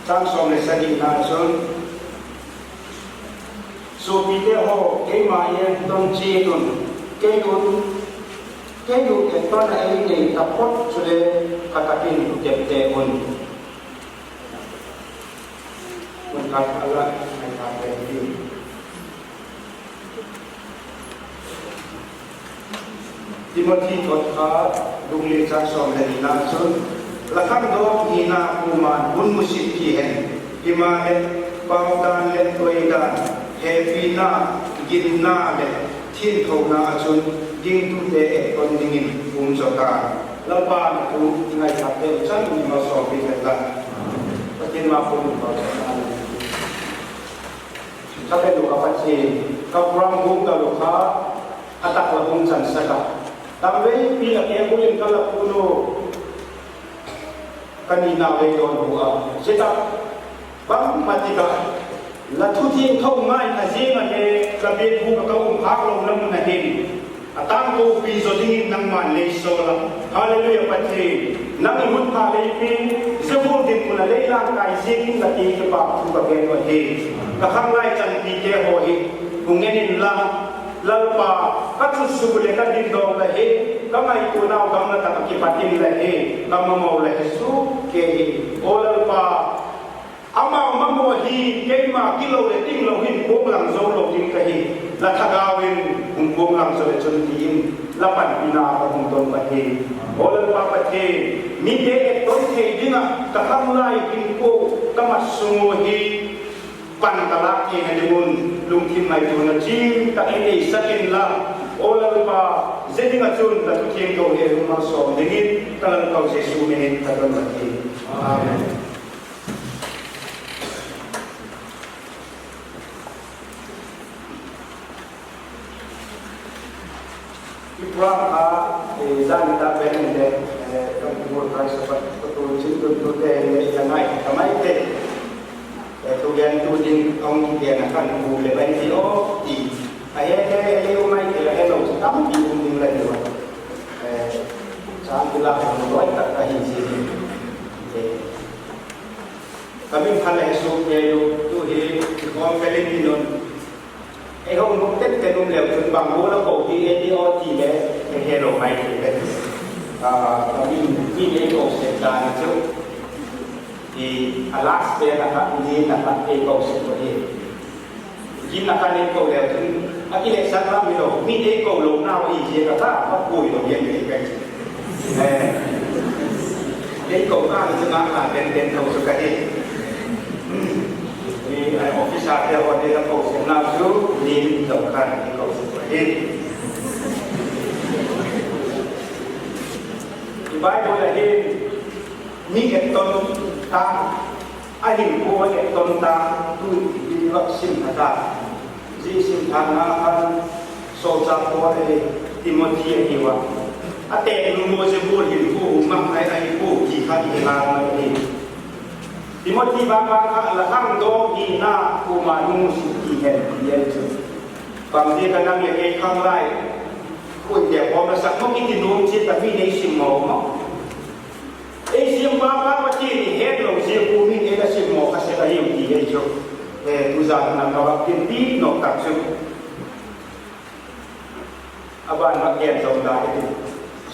châng sawm leh sagina chun, Suapite haw, keima ei etton chiat un, kei un, kei un etton a ei nei taphot chule pha tak in tepte un. Mun khat a la ngaithâk ding. Timothy thot khat bung li châng sawm leh nina chun, la khangdawk hina kuama'n hun musit ki hen; himaleh, paudan leh toidan, hepina, ginna leh thiangthona ah chun gingtute etton dingin um zaw ta. Lalpa'n a thu ngaithâkte chan in malsawmpi hen la. Pathian ma pun in pauchapna Thapia nu ka Pathian, ka program hung ka lo kha, a tak la hung chansak a, tamveipi a keng bul in ka la pun u, ka nina vei dawn hu a, zia tak bangma tik ah la thu thiangtho ngai a ziang a le, ka biak bûk ah ka um khâk lona mun a hin a tângkopi zaw dingin nangma'n lei sawl a. Hallelujah Pathian, nang i hun pha lei pi, zia gual ding mun a lei lân kai ziakin la kiang in kipak thu ka gen uh ahi. Ka khanglai chanpite haw hi hung en inla, Lalpa, ka chut suk uh leh ka dingdawk la hi, ka ngaituanau gamla tak ah kipat inla hi, ka mamaw la hi suk kei hi. Aw Lalpa, amau mamaw hi keima kilo leh tinglo hin puaklang zo lo ding ka hi, la thagau in hung puaklang zaw leh chun ti in la panpina ka hung don uh ahi. Aw Lalpa Pathian, mite etton thei ding ah ka khanglai hinkhua ka mat sung uh hi, pan ka lâk theina ding un, lungthim ngaituana chian tak ei neisak inla, aw Lalpa, zia ding ah chun la thu thiangtho hi ei hung malsawm dingin ka Lalpau Jesu min in ka don ahi. Amen. I program kha, eh, zan ni tak pen in le, eh, kan pu Christ Sabbath ka tu chin tun tute le la ngai ka mai te. Eh, thugentu ding a hung kiten a khan pu le bai ti aw ti. A he he he um mai te la he lo chu tampi um ding la hi a. Eh, chan ti la ka loi tak ka hi si hi. Eh, ka min khan la he suk te lu tu hi, i khawm ka ling in un. Ei hung nuk tet tet um leu chun bang gual a ko ti e ti aw ti le, he he lo mai ti le. Ah, ka min, min ei ko sek dan chu. I, a last pen a kha, i ni na kha ei ko sek ko hi. Kin na kha ei ko leu chun, a kilehsak lam hilo, min ei ko lo nau i zia ka kha, ka pui lo yen ei ka chi. Eh, ei ko ka ni chu ngak la ten ten tho chu ka hi. I, eh, officer te haw te la ko sek nau chu, ni tho khan ei ko sek ka hi. I Bible a hin, mi etton ta, a hinkhua etton ta, tu i vak sim kha ta. Zia sim thâkna khan sawlchâk Paul le Timothy ahiu a. A têk nung ua zia gual hinkhua um mang ai ahi pua ti kha i he ngal mai hi. Timothy vang vang kha la khangdawng hina kuama nung u sik ti hen ti en chu. Bangzia kha nang le kei khanglai khun te khawm la sak maw kiti nuam chiat a mi nei sim maw maw. Ei siampa pa Pathian i hetlo ziak un mi ei la sim maw kha sek ahiu ti ei chu. Eh, tuzan na ka vak tin ti nawk tak chu. A ban vak gen zom da i ti.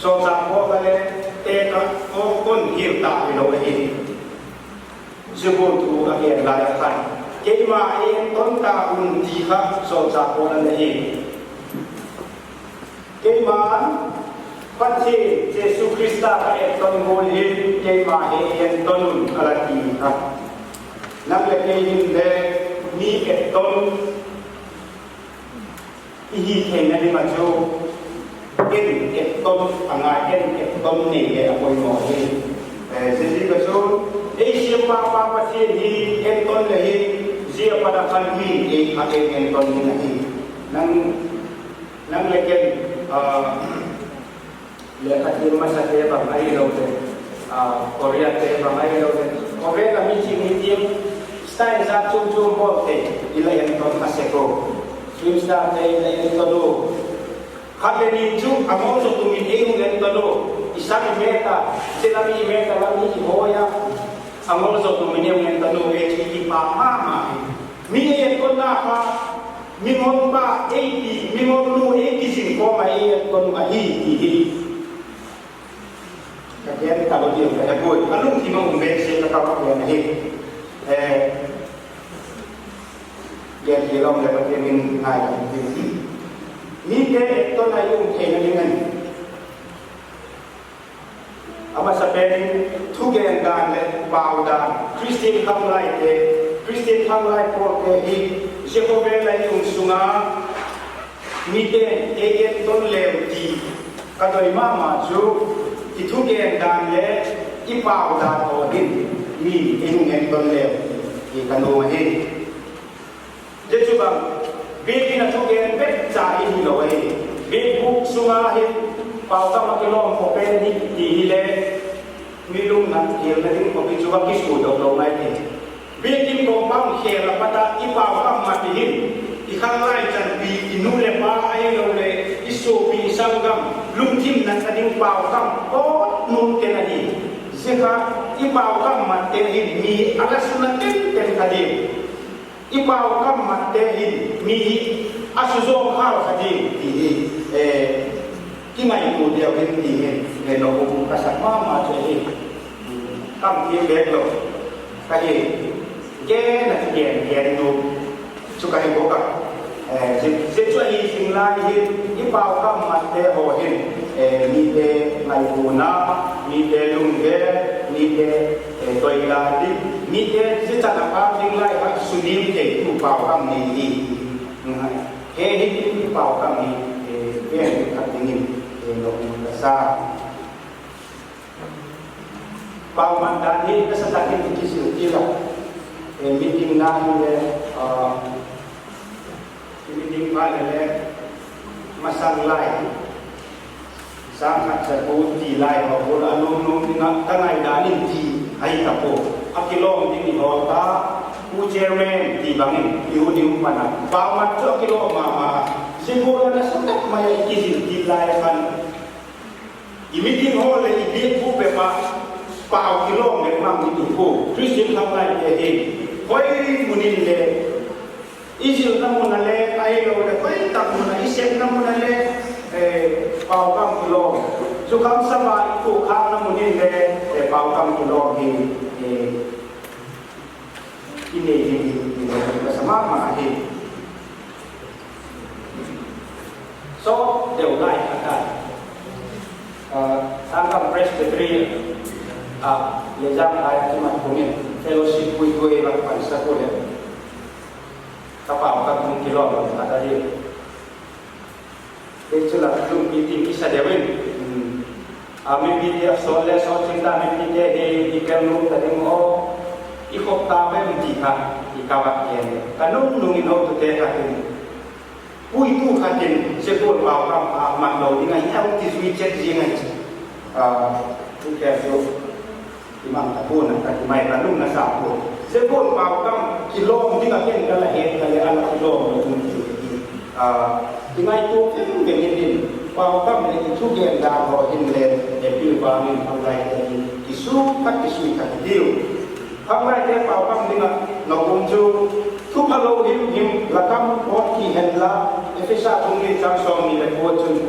Sawlchâk Paul kha le, têk ah kon hil ta hilo ahi. Zia gual thu a gen lai a khan, keima ei etton ta un ti kha sawlchâk Paul a la hi. Keima'n Pathian Jesu Khrista ka etton gual hin keima hi ei etton un a la ti kha. Nang le kei hin le mi etton i hi theina ding ah chu, en etton a ngai, en etton nei le a poimaw hi. Eh, zia ziak ah chu, ei siampa pa Pathian hi etton le hi, zia pat a khan mi ei kha ei etton ding ahi. Nang, nang le ken, ah, lekha thiam masate bang ahiloleh, ah, Koreate bang ahiloleh, khawvel a mi ching hi tiang, style zat chuam chuam bawlte i la etton kha sek u. Film star te i la etton u. Khat le ni chu a ngol zaw tum in ei hung etton u. I sang i mêt a, zia lam i mêt a, lam i hoi a, a ngol zaw tum in ei hung etton u, ei chu i kipak ma ma hi. Mi ei etkonna kha, mingol pa ei ti, mingol nu ei ti zing kawm a ei etkon ahi ti hi. Ka gen ta lo ding ka he puai, a lungthim a um ve sia ka ka gen ahi. Eh, gen ti lawm leh Pathian min ngai ka ti. Mite etton a i um theina ding ahi. A masapen in thugen dan leh pau dan, Christian khanglaite, Christian khanglai pawlte hi zia khawvel a i um sung a mite'n ei etton leu ti ka doi ma ma chu, i thugen dan leh i pau dan haw hin mi ei hung etton leu ti ka nuam ahi. Zia chu bang, biakin a thugen bek cha i hilo ahi. Biakbûk sung a hin pau kam a kilawm khawp pen hi ti hile, mi lungna thialna ding khawp hi chu a kisuadok lo mai ti. Biakin kawmpau khêl a pat a i pau kam mat i hin, i khanglai chanpi, i nu leh pa ahiloleh i suapi, i sanggam lungthim natna ding pau kam pawt nuam ten ahi. Zia kha i pau kam matte hin mi a la suna ten ten kha ding. I pau kam matte hin mi hi a suzawm khâl kha ding ti hi, eh, kingaitua deu hin ti hi, eh, lo um ka sak ma ma chu hi. Kam ti bek lo ka hi, gen a ti gen gen nu chu ka hi bawk a. Eh, zia, zia chu ahi zing lai hin i pau kam matte haw hin, eh, mite ngaituana, mite lungge, mite, eh, toidan ding, Mite zia chan a pau ding lai kha sunim theitu pau kam nei hi. He hi tin pau kam hi, eh, ven khat dingin, eh, lo ka sa. Pau man dan hi nasa takin i kizil ti la. Eh, meeting na hi le, ah, meeting pa le le, masang lai. Sâng khat za ku ti lai haw bul a nuam nuam ding ah ka ngaidan in ti ahi ta pua. A kilawm ding i hawl ta, u chairman ti bangin i hun i um pan a. Pau mat chu a kilawm ma ma. Zia gual a nasa tak mai a i kizil kit lai khan i meeting hall leh i biakbûk bep ah pau kilawm leh mang i tu pua. Christian khanglaite hi hoi mun in le i zilna mun a le, ahiloleh hoi tak mun a i sepna mun a le, eh, pau kam kilawm. Zukham sap a i tuak khâkna mun in le, eh, pau kam kilawm hi, eh, i nei ding hi, i nei ding ka sa ma ma hi. Sawt deu lai khat a, ah, Sangam Presbytery ah, leh zang lai a kimat kum in fellowship puitu ei vak pansak u leh, ka pau kam hung kilawm khat ahi. Kei chu la lungpi tin kisa deu in, a mipite a sawt le sawt chin ta, mipite hi i kem nuam ta ding aw, i khop ta vem ti kha, i ka vak gen, ka nung nung in hotute khat in, puitu khat in, zia gual pau kam a mat lo ding ahi, a hung ti zui chet ziang ahi. A, tu ke chu i mang ta pua'n a ka ti mai, ka lungna sa pua. Zia gual pau kam kilawm ding a ken ka la het ka leh a la kilawm lo ding ti hi, a, i ngaitua veng veng in, pau kam leh i thugen dan haw hin le, e pil bang in khanglaite hi kisui tak, kisui tak i tiu. Khanglaite pau kam ding ah na um chu, thu phalo him him la kam pawt ki hen la, Ephesa bung li chang sawmni leh kua chun,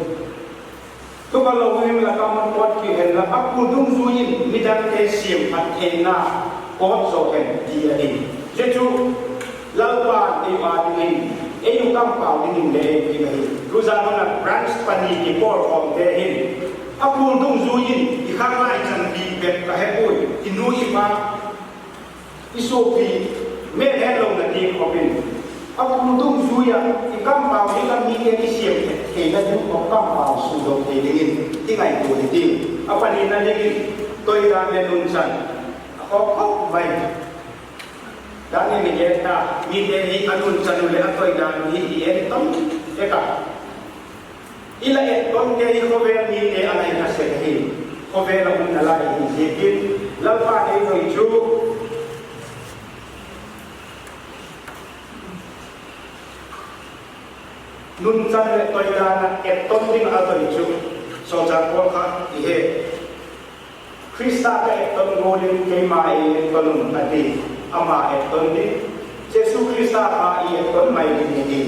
thu phalo him la kam pawt ki hen la, a kul dungzui in midangte siamphat theina pawt zaw hen ti ahi. Zia chu Lalpa'n ei â dingin ei u kam pau dingin le ei ding ahi. Tuzan hun a branch pani kipawlkhawmte hin a kul dungzui in i khanglai chan bik bep ka he puai, i nu i pa i suapi mêlhetlona ding khop in, a kul dungzui ah i kam pau ding a mite kisiam theina ding khop kam pau sudok thei dingin i ngaitua hi ti. A panina dingin, toidan leh nunchan a khawk khawk mai. Dan in i gen ta, mite hi a nunchan u leh a toidan u hi i en ton tek a, i la et tonte hi khawvel mite a nai ka sek hi, khawvel a um nalai hi ziakin, Lalpa'n ei doi chu nunchan leh toidan a et ton ding a doi chu, sawlchâk Paul kha i he, Khrista ka et ton gual in keima ei et ton un a ti, ama et ton ding, Jesu Khrista kha i et ton mai ding hi ti.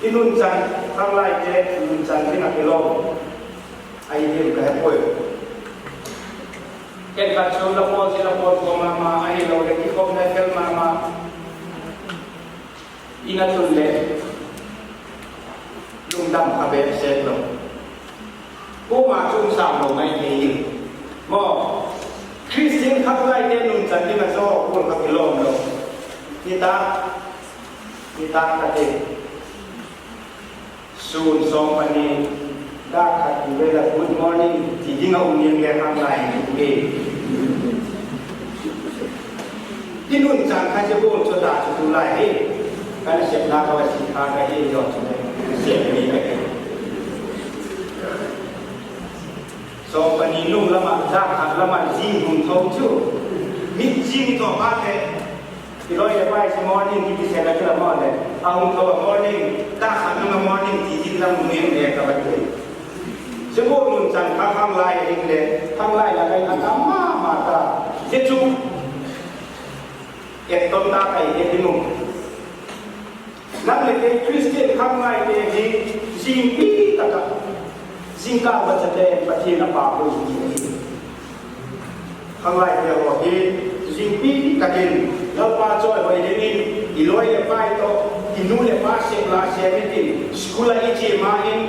I nunchan, khanglaite nunchan ding a kilawm ahi diam ka he puai. Khenkhat chu la pawl zia la pawl pua ma ma, ahiloleh kikhopna fel ma ma in a tun leh lungdam kha bep sek lo, kuama chu um sâng lo ngai thei ding maw. Khristian khanglaite nunchan ding a zaw gual kha kilawm lo. Nitâk, nitâk ka ti, sûn sawm pani, dâk khat ti vel a good morning ti ding a um ding le khanglai hi. I nunchan kha zia gual chu ta chu tulai hi, ka nasepna ka va sia kha ka hi zaw chu le, sep ni ka hi. Sawm pani nung lam ah, dâk khat lam ah zing hung tho chu, mit zing tawh phat leh, i loi leh pai chu morning kiti sek a chu la maw leh, a hung tho a morning, dâk khat nung a morning ti zing lam um em le ka va ti. Zia gual nunchan kha khanglai ahi leh, khanglai la kai kha tam ma ma ta. Zia chu et ton ta kai he ding u. Nang leh kei Khristian khanglaite hi zingpi tak ah, zingkâl vachate Pathian a pâk u hi. Khanglaite haw hi zingpi tak in Lalpa chawihoi dingin i loi leh pai tawh, i nu leh pa sep la sep hitin, school ah i chia ma in,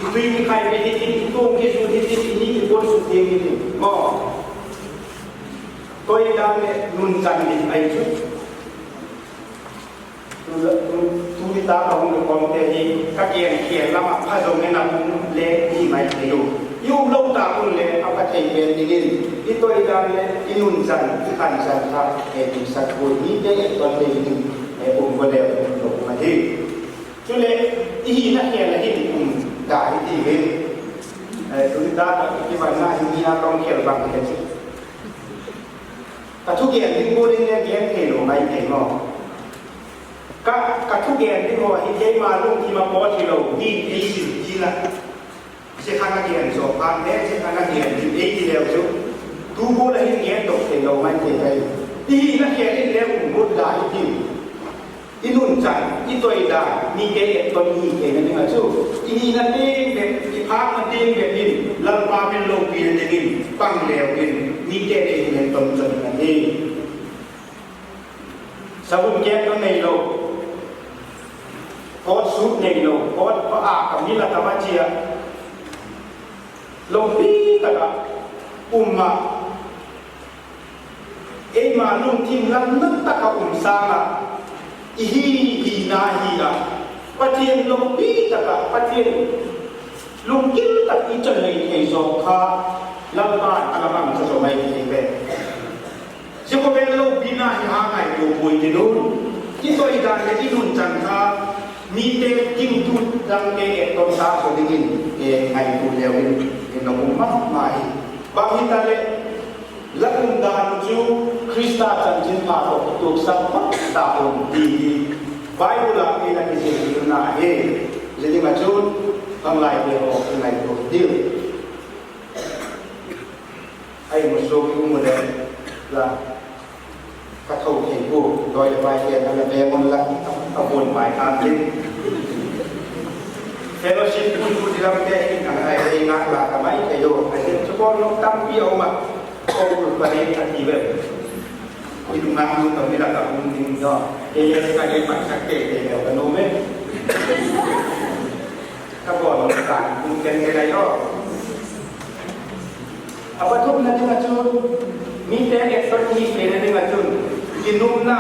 i tui kikhai bit hitin, i tuang kizut hitin, i ni i puan suk ding hitin maw. Toi dan leh nunchan ding ahi chu. Tu, tu, tu nitâk a hung kikhawmte hi ka gen khel lam ah pha zong in a um le i mai thei u. I um lo ta un leh a pha thei pen dingin i toi dan leh i nunchan, i khanchan kha, e, i sak ui, mite etton dingin, e, um go leu lo um ahi. Chuleh i hina khel a hin um da hi ti ve. E, tu nitâk a i kivanna hi mi a tawng khel bang hi le chi. Ka thugen ding gual in le gen theilo mai thei maw. Ka, ka thugen ding haw hi keima lungthim a pawt hilo, mi'n ei sil ti la. Zia khan a gen zaw phat le, zia khan a gen ding ei ti leu chu, tu gual a hin gen dok theilo mai thei ahi. I hina khel in le um guat da hi ti. I nunchan, i toi dan, mite etton hi theina ding ah chu, i hina tiang bep, i phâkna tiang bep in Lalpa min lopina dingin pang leu in, mite le hin etton chon ding ahi. Savun kêk neilo, coat suit neilo, coat pha a ka mi la ka va chia, lopi tak ah um ah, eima lungthim lamna tak ah um sâng ah, i hi, hina hi ah, Pathian lopi tak ah, Pathian lunggil tak i chon nei thei zaw kha, Lalpa'n a la mang cha zaw mai thei ve. Zia khawvel lopina hi ha ngaitua puai ti lo, i toi dan leh i nunchan kha, mite gingtu dangte etton ta zaw dingin, e, ngaitua leu in, i na um ma ma hi. Bang hitaleh, la umdan chu Khrista chanchinpha tawh kituaksan phot ta un ti hi Bible ah ei la kiziakna ahi. Zia ding ah chun, bang laite haw i ngaitua diu. Ai mu suak i um u leh la, ka tho thei pua, dawi leh pai te a la be ngun la, a buan pai kha ti. Fellowship pun pu ti lam te in a ngai ei ngâk la ka mai thei lo, a zia chu bawl lo tampi a um ah, ko ul pa le a ti ve. I nungak nu tawh mi la ka um ding zaw, ei le ka le pai sak te te leu ka nuam e. Ka bawl lo ka um ken ke lai aw. A pathumna ding ah chun, mite etton hi theina ding ah chun, ginumna,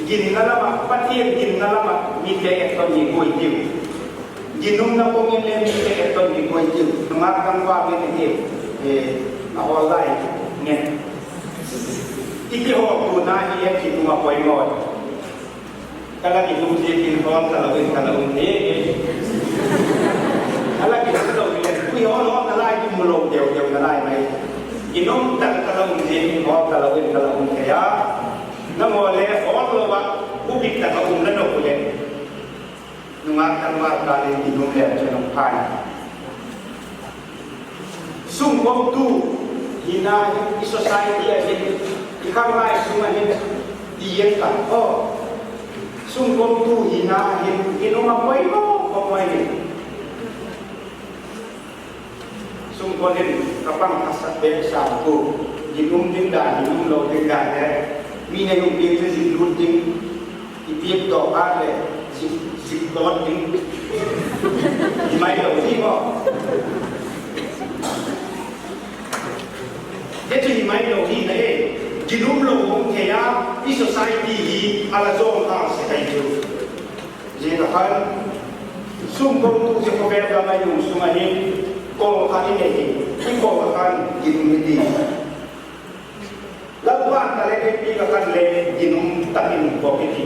ginna lam ah, Pathian ginna lam ah mite etton hi guai tiu. Ginumna pawng in le mite etton hi guai tiu. Nungak tangval ngen i tiu, a hawl lai ngen. I kihawlna hi e, ginum a poimaw. Ka la ginum ziakin hawl talo in ka la um thei e. Ka la ginum lo hileh, pui hawl hawl nalai, kimu lo deu deu nalai mai. Ginum tak ka la um ziakin hawl talo in ka la um thei a. Nanghaw le hawl lo ah, bupik tak a um la nop uleh, nungak tangval kâl in ginum le chu nang phai. Sungkuantu hina hi i society ah hin, i khanglai sung ah hin, ti en ka aw. Sungkuantu hina hin ginum a poimaw, poimaw hi. Sungkuan in ka pang kha sak bep sa ku, ginum ding dan, ginum lo ding dan le, mi nei um ding chu zik lut ding, i piak tawh kha leh zik, zik tawt ding. Hi mai lo hi maw. Zia chu hi mai lo hi na e, ginum lo um thei a, i society hi a la zawm a sek ahi chu. Zia khan, sungkuantu zia khawvel gam a i um sung ah hin, kol khat i nei hi, i kol khan ginum hi ti. Lalpa'n talent ei piak khan le ginum tak in um kawk i ti.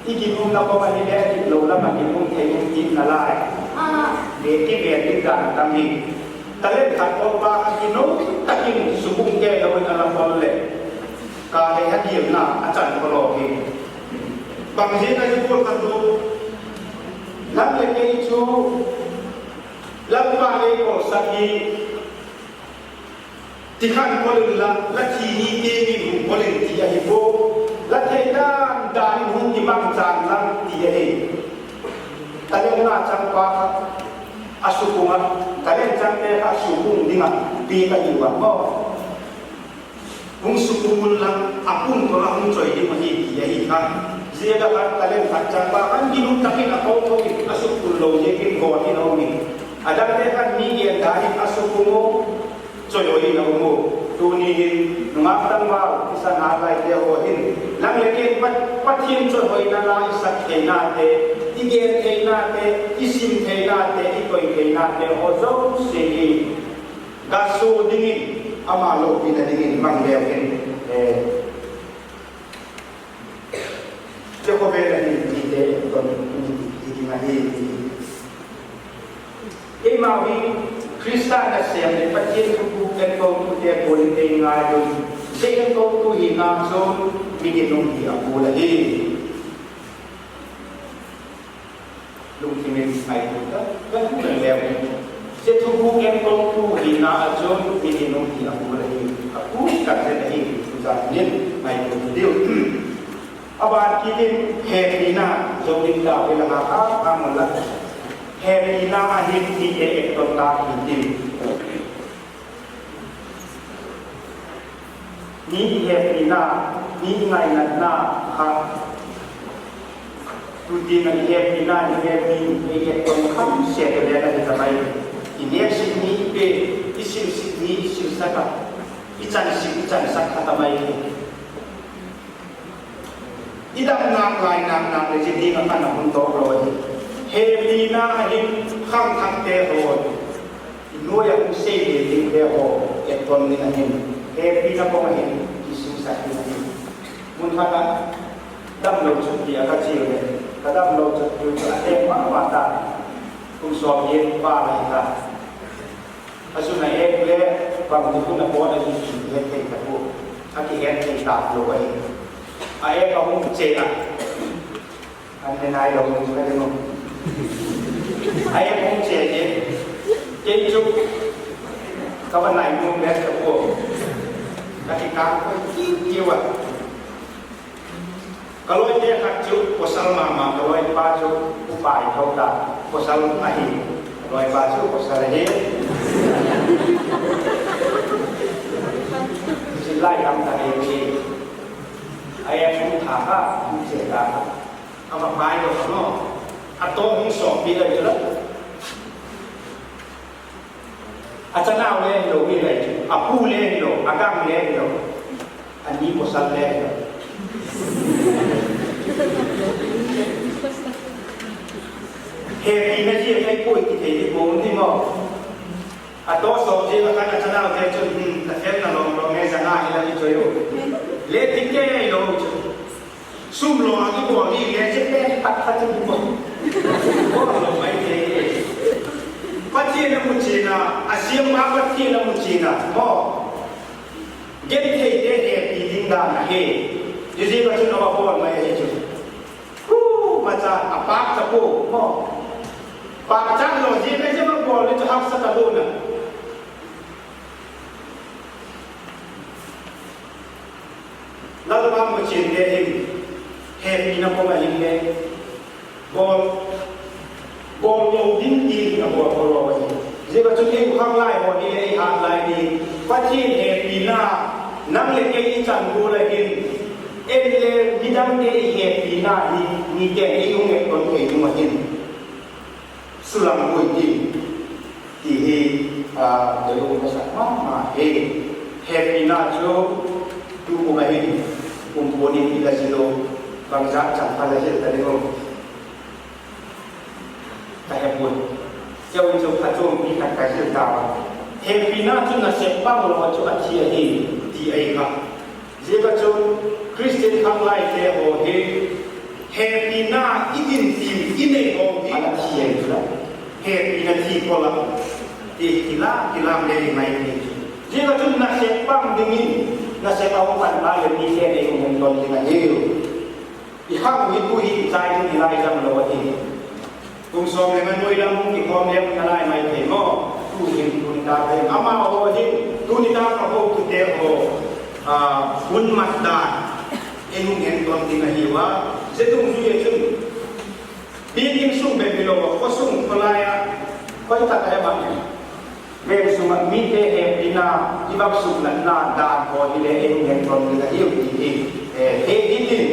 I ginumna kawm ahi le, a dik lo lam ah ginum thei um kit nalai. A, le kiven ding dan tam hi. Talent khat kawm pa kha ginum tak in sukung kei lo in a la kol leh, ka le a gilna a chan kha lo hi. Bang ziak a i kol kha tu, nang leh kei chu Lalpa'n ei kolsak hi, ti khan kol inla, la thi ni tiang in hung kol in ti ahi pua, la thei dan dan in hung kimangchan lang ti ahi. Talent na chang pa kha a sukung ah, talent changte kha sukung ding ah piak ahi ua maw. Hung sukung unla, a pung tawh la hung choi ding ahi ti ahi kha. Zia kha talent khat chang pa khan ginum tak in a kol tho in a sukung lo ziakin gawt in a um in, a dangte khan mi gen dan in a sukung u, choi in a um u. Tuni hin nungak tangval i sa nalai te haw hin, nang leh kei Pa-, Pathian chawihoina la i sak theinate, i gen theinate, i sim theinate, i toi theinate haw zosia hi ga sua dingin, ama lopina dingin bang leu hin, eh, Jehovah la hin tite ton hi ding ahi. Eimau hi Khrista nasêm leh Pathian thupuk enkawltute kuan in ei ngai un, zia enkawltu hina chun mi ginum hi a gual ahi. Lungthim in ngaitua tak, ka thu leng leu in, zia thupuk enkawltu hina ah chun mi ginum hi a gual ahi, a gual tak zet ahi, tu zan in ngaitua diu. A ban kit in hepina zo ding ta ve la ka ka ka mun la. Hepina a hin mite etton ta hi ding. Mi hepina, mi ngainatna kha, tu tin a hepina ni hepi, ei etton kham se tu le ka hi ta mai. I nêk sik ni i pe, i sil sik ni i silsak a, i chan sik i chansak kha ta mai. I dam nâk lai nâk nâk leh zia ding ah khan a hun tawk lo ahi. Hepina a hin khangthakte haw, i nuai ah hung sei le dingte haw etton ding a hin, hepina kong a hin kisisak ding ahi. Mun khat ah damlo chu ti a ka chiu leh, ka damlo chu ti chu a tek ma ma ta. Kum sawm giat val ahi ta. A chun a êk le bangtik hun a pawt ahi ti het thei ta pua, a kihet thei tâk lo ahi. A êk a hung chia a, an ne nai lo chu ka ding u. A êk hung chia e, kei chu ka va nai nuam bêk ta pua, ka kikâl koi kiu kiu a. Ka lawite khat chu pawsal ma ma, ka lawipa chu upa i tho ta, pawsal ahi, ka lawipa chu pawsal ahi. Zillai tam tak ei ti, a êk hung tha kha, hung chia ta kha, a va pai lo kha maw, a tawh hung sawmpi lai chu la. A chanau le hilo hi lai chu, a pu le hilo, a gang le hilo, a ni pawsal le hilo. Hepina zia kha i pui ti thei di pua um di maw. A tawh sawm zia kha khan a chanaute chun, hmm, ka felna lawm lawm e, zana hi la i choi u. Le ti kei lo chu. Sum lo a kibawl ni le che pen khat khat chu bawl lo mai thei. Pathian a mu chiana, a siampa Pathian a mu chiana maw, gentheite hepi ding dan ahi. Ziaziak a chun a va bawl mai ahi chu. Khu, macha a pâk ta pua maw. Pâkchat lo ziak a zia va bawl le chu haksa ka luna. Lalpa mu chiante hin hepina kong a hin le bawl, bawl lo ding ti a bawl kha lo ahi. Ziak a chun ei u khanglai haw hi le ei hat lai ni, Pathian hepina nang leh kei i chan gual a hin, en le midangte i hepina hi miten ei hung etton thei ding a hin sulang pui ti, ti hi, a, ka lung ka sak ma ma hi. Hepina chu tu kum a hin, kum puan in i la zil u, bangzat chang kha la zil ta ding u, ka he puai. Ziakin chu phachuampi khat ka zil ta a. Hepina chu nasep pang lo a chu a thi ahi, ti ahi kha. Ziak a chun Christian khanglaite haw hi hepina i din tim i nei haw hi a la thi ahi chu la, hepina thi pua la, ti kila, kilam le i ngai thei chu. Ziak a chun nasep pang dingin, nasep a hung pan ta leh miten ei hung enton ding ahiu. I khang hi tu hi i chai ding i lai zam lo ahi. Kum sawm leh nga nuai lam hung kikhawm lem na lai mai thei maw? Tu hin tuni tak a hin amahaw hin tuni tak a hotute haw, a, hun mat dan ei hung enton ding ahiu a. Zia dungzui a chun biakin sung bep hilo a, khaw sung khawlai a, khoi tak a hem a, veng sung ah mite hepina, i vak suklatna dan haw hi le ei hung enton ding ahiu ti hi, eh, he hitin,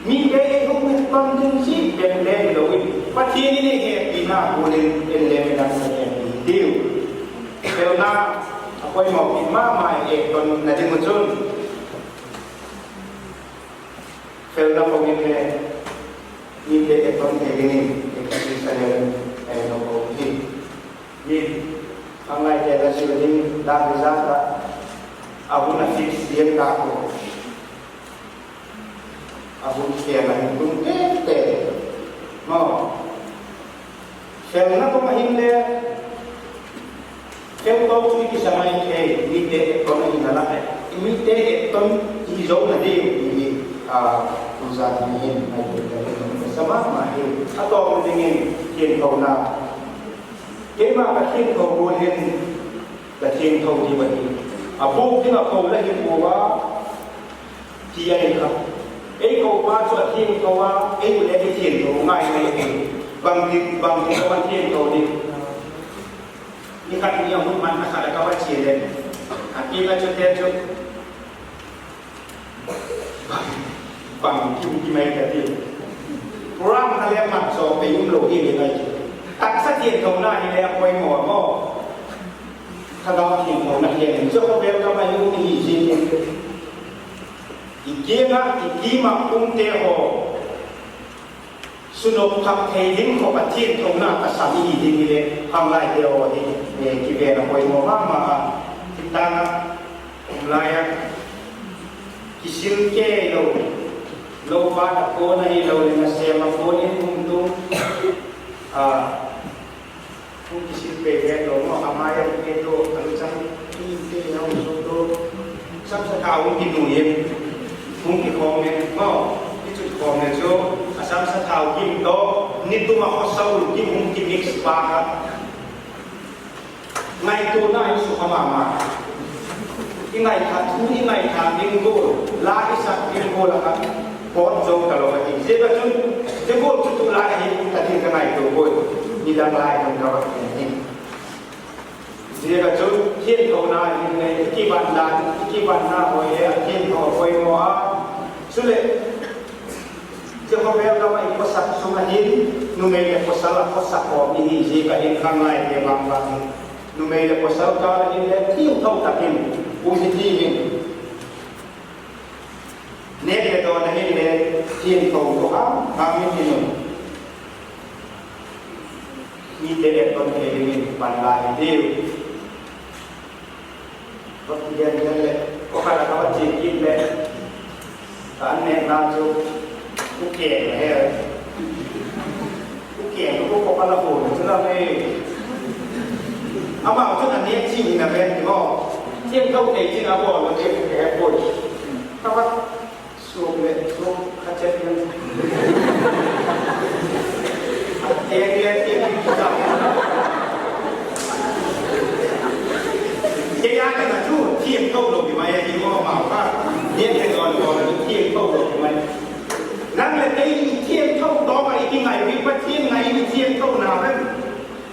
mite ei hung enton ding zik bep le hilo in, Pathian in ei hepina gual in en le midang ei hepi hitiu. Felna a poimaw kit ma ma i, etton na ding uh chun, felna ko in le, mite etton thei dingin, Jerusalem, ei lo ko hi. Mi, khanglaite la sil ding dan i zat ah, a hun a fix ziang ta ko. A hun khel a hin tung tete. Maw. Felna ko ma hin le, fel to chu i kisa mai thei, mite etton a hin a la e. I mite etton i zo na ding i, a, tu zan ni hin, mai te te, sa ma ma hi. A tawpna dingin, thiangthona. Keima ka thiangtho gual hin, la thiangtho diu ahi. A bûk ding a ko la hi pua, ti ahi kha. Ei ko pa chu a thiangtho a, ei u le i thiangtho ngai ngai hi. Bangti, bangti ko a thiangtho ding. Ni khat ni a hun man a khat a ka va chia le. A ti ka chute chu. Bang, bang, kim, kim ai ka ti. Program kha le mat zaw pe um lo hi le ngai. Taksa thiangthona hi le a poimaw maw. Thagau thiangthona hi le. Chu ko bel ka mai um hi zing in. I kiang ah, i kim ah umte haw. Sunop phak thei ding khop a thiangthona ka sam i hi ding hi le, khanglaite haw hi, eh, kiven a poimaw ma ma a, thingtâng ah, um lai ah, kisil kei lo, lo pa a kuan ahilo leh nasêm a kuan in um tung, a, hung kisil pei vet lo maw, a mai a hung pei tu, a luchang, i te hung suk tu, samsa thau hung kinui in, hung kikhawm in maw, i chut khawm le chu, a samsa thau kim tawh, ni tum a khawsa ul kim hung kimix pa kha. Ngaituana i sukha ma ma. I ngaitha thu, i ngaitha ding gual, la i sak ding gual ah kha, pawt zo talo ahi. Ziak a chun, zia gual chu tu lai ahi, ka ding ka ngaitua puai. Nidang lai kan ka va khen hi. Ziak a chun, thiangthona hin le, i kivanna, i kivanna haw hi a thiangtho a poimaw a. Chuleh, Jehovah gam ah i khawsak sung ah hin, numei leh pawsal a khawsak khawm i hi ziak a hin khanglaite bang bang hi. Numei leh pawsal kâl ah hin le thiangtho tak in um hi ti hin. Nêk leh dawn ah hin le thiangtho tawh a, a mi tin un. Mite etton thei dingin pan la hi tiu. Va kigen len leh, kua khat ah ka va chia kit leh, ka an nêkna chu, u keng he. U keng, u kua khat la hun chu la e. Amau chun a nêk chi in a ven ti maw. Thiangtho thei chin a bawl lo ti ka he puai. Ka va Suak leh suak kha chet in. A teng le teng in kisa. Kei a ding a chu thiangtho lo ti mai ahi maw, amau kha. Nêk leh dawn bawl a chu thiangtho lo ti mai. Nang leh kei i thiangtho tawk a i kingai ui, Pathian ngai i thiangthona ven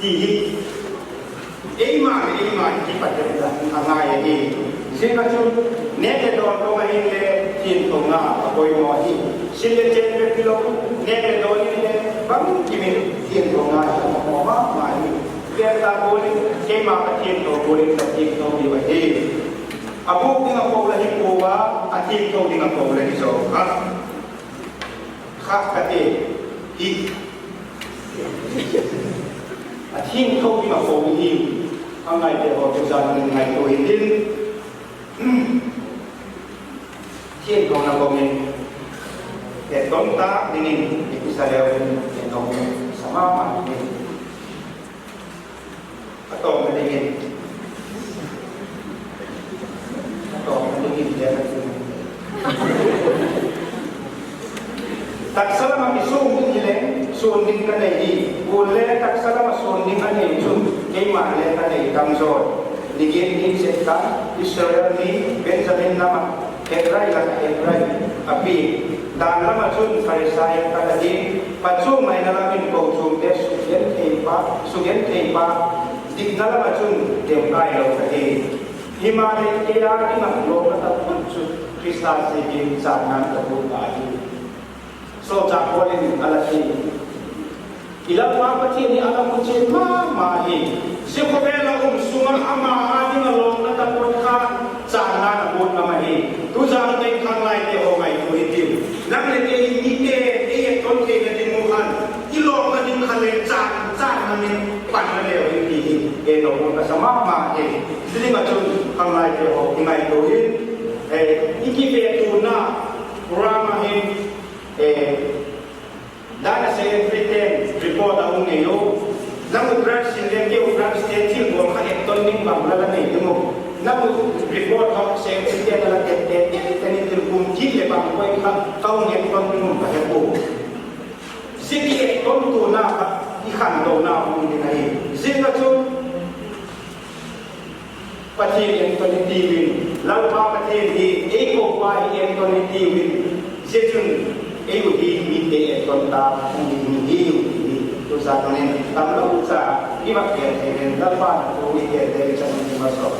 ti hi. Eima leh eima i kipat a ngai ahi. Ziak a chun, nêk leh dawn kawng ah hin le thiangthona a poimaw ahi. Sil leh chen bep hilo, nêk leh dawn in le bangkim in thiangthona a poimaw ma ma hi. Vel ta gual in, keima ka thiangtho gual in ka thiangtho diu ahi. A bûk ding a ko la hi pua, a thiangtho ding a ko la hi zaw kha. Kha ka ti hi. A thiangtho ding a ko hi. A ngaite haw tu zan in ngaitua intin. Thiangthona ko in. Etton tak dingin i kisa leu in, etton sa ma ma dingin. A tawpna dingin. A tawpna dingin le ka ti. Taksa lam ah kisûm ding hileh, suan ding ka nei hi. Kuale taksa lam ah suan ding a nei chun, keima le ka nei tam zaw. Ni giat ni sek khan, Israel mi, Benjamin lam ah, Hebrai lak ah Hebrai a piak. Dan lam ah chun Pharisai ka la hi. Phatchuam ngaina lam in kochuamte sugen thei pa, sugen thei pa, dikna lam ah chun demkailo ka hi. Himaleh, kei â ding ah lawkna taphot chu Khrista ziakin châtna'n ka tuak ta hi. Sawlchâk Paul in a la ti, i Lalpa Pathian hi a la mu chian ma ma hi. Zia khawvel ah um sung ah ama â ding ah lawkna tak He lo ka sa ma ma e. Zia ding ah chun khanglaite haw i ngaitua in, i kivettuana program ah hin, dan a secretary ten report a hung nei u. Nang u branch in le keu branch te thil gual kha etton ding bang la la nei ding u. Nang u report haw secretary ten la la et et et et in thil kum kit leh bang koi kha ka hung etton ding u ka he pua. Zia kiettontuana kha i khantona um ding ahi. Zia kha chun Pathian etton i tiu in, Lalpa Pathian hi ei kopa hi etton i tiu in, zia chun ei u hi mite etton ta hung ding i hiu ti hi tu zan in tamlo cha i va gen thei in, Lalpa'n a thu i gen thei chan in i va sawk.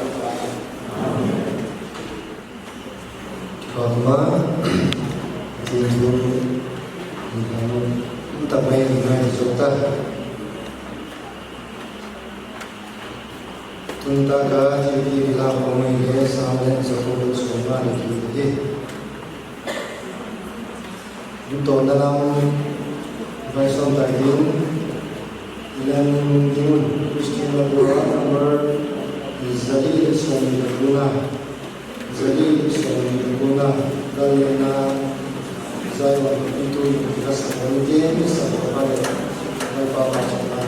Ka ma, ti thu, ni ka ma, tak mai ni mai zo ta. Tun tak a thilpiak i lâk pawm mai le Sam leh Jakob sawmnga leh thum hi. Tawpna lam vai sawm tai ding, i la ning ding un Christian Labour number za li leh sawmni leh kuana, za li leh sawmni leh kuana, Lalnena Zion Pitu in ka sak lam ding, i sak lam a leh, Lalpa pa cha na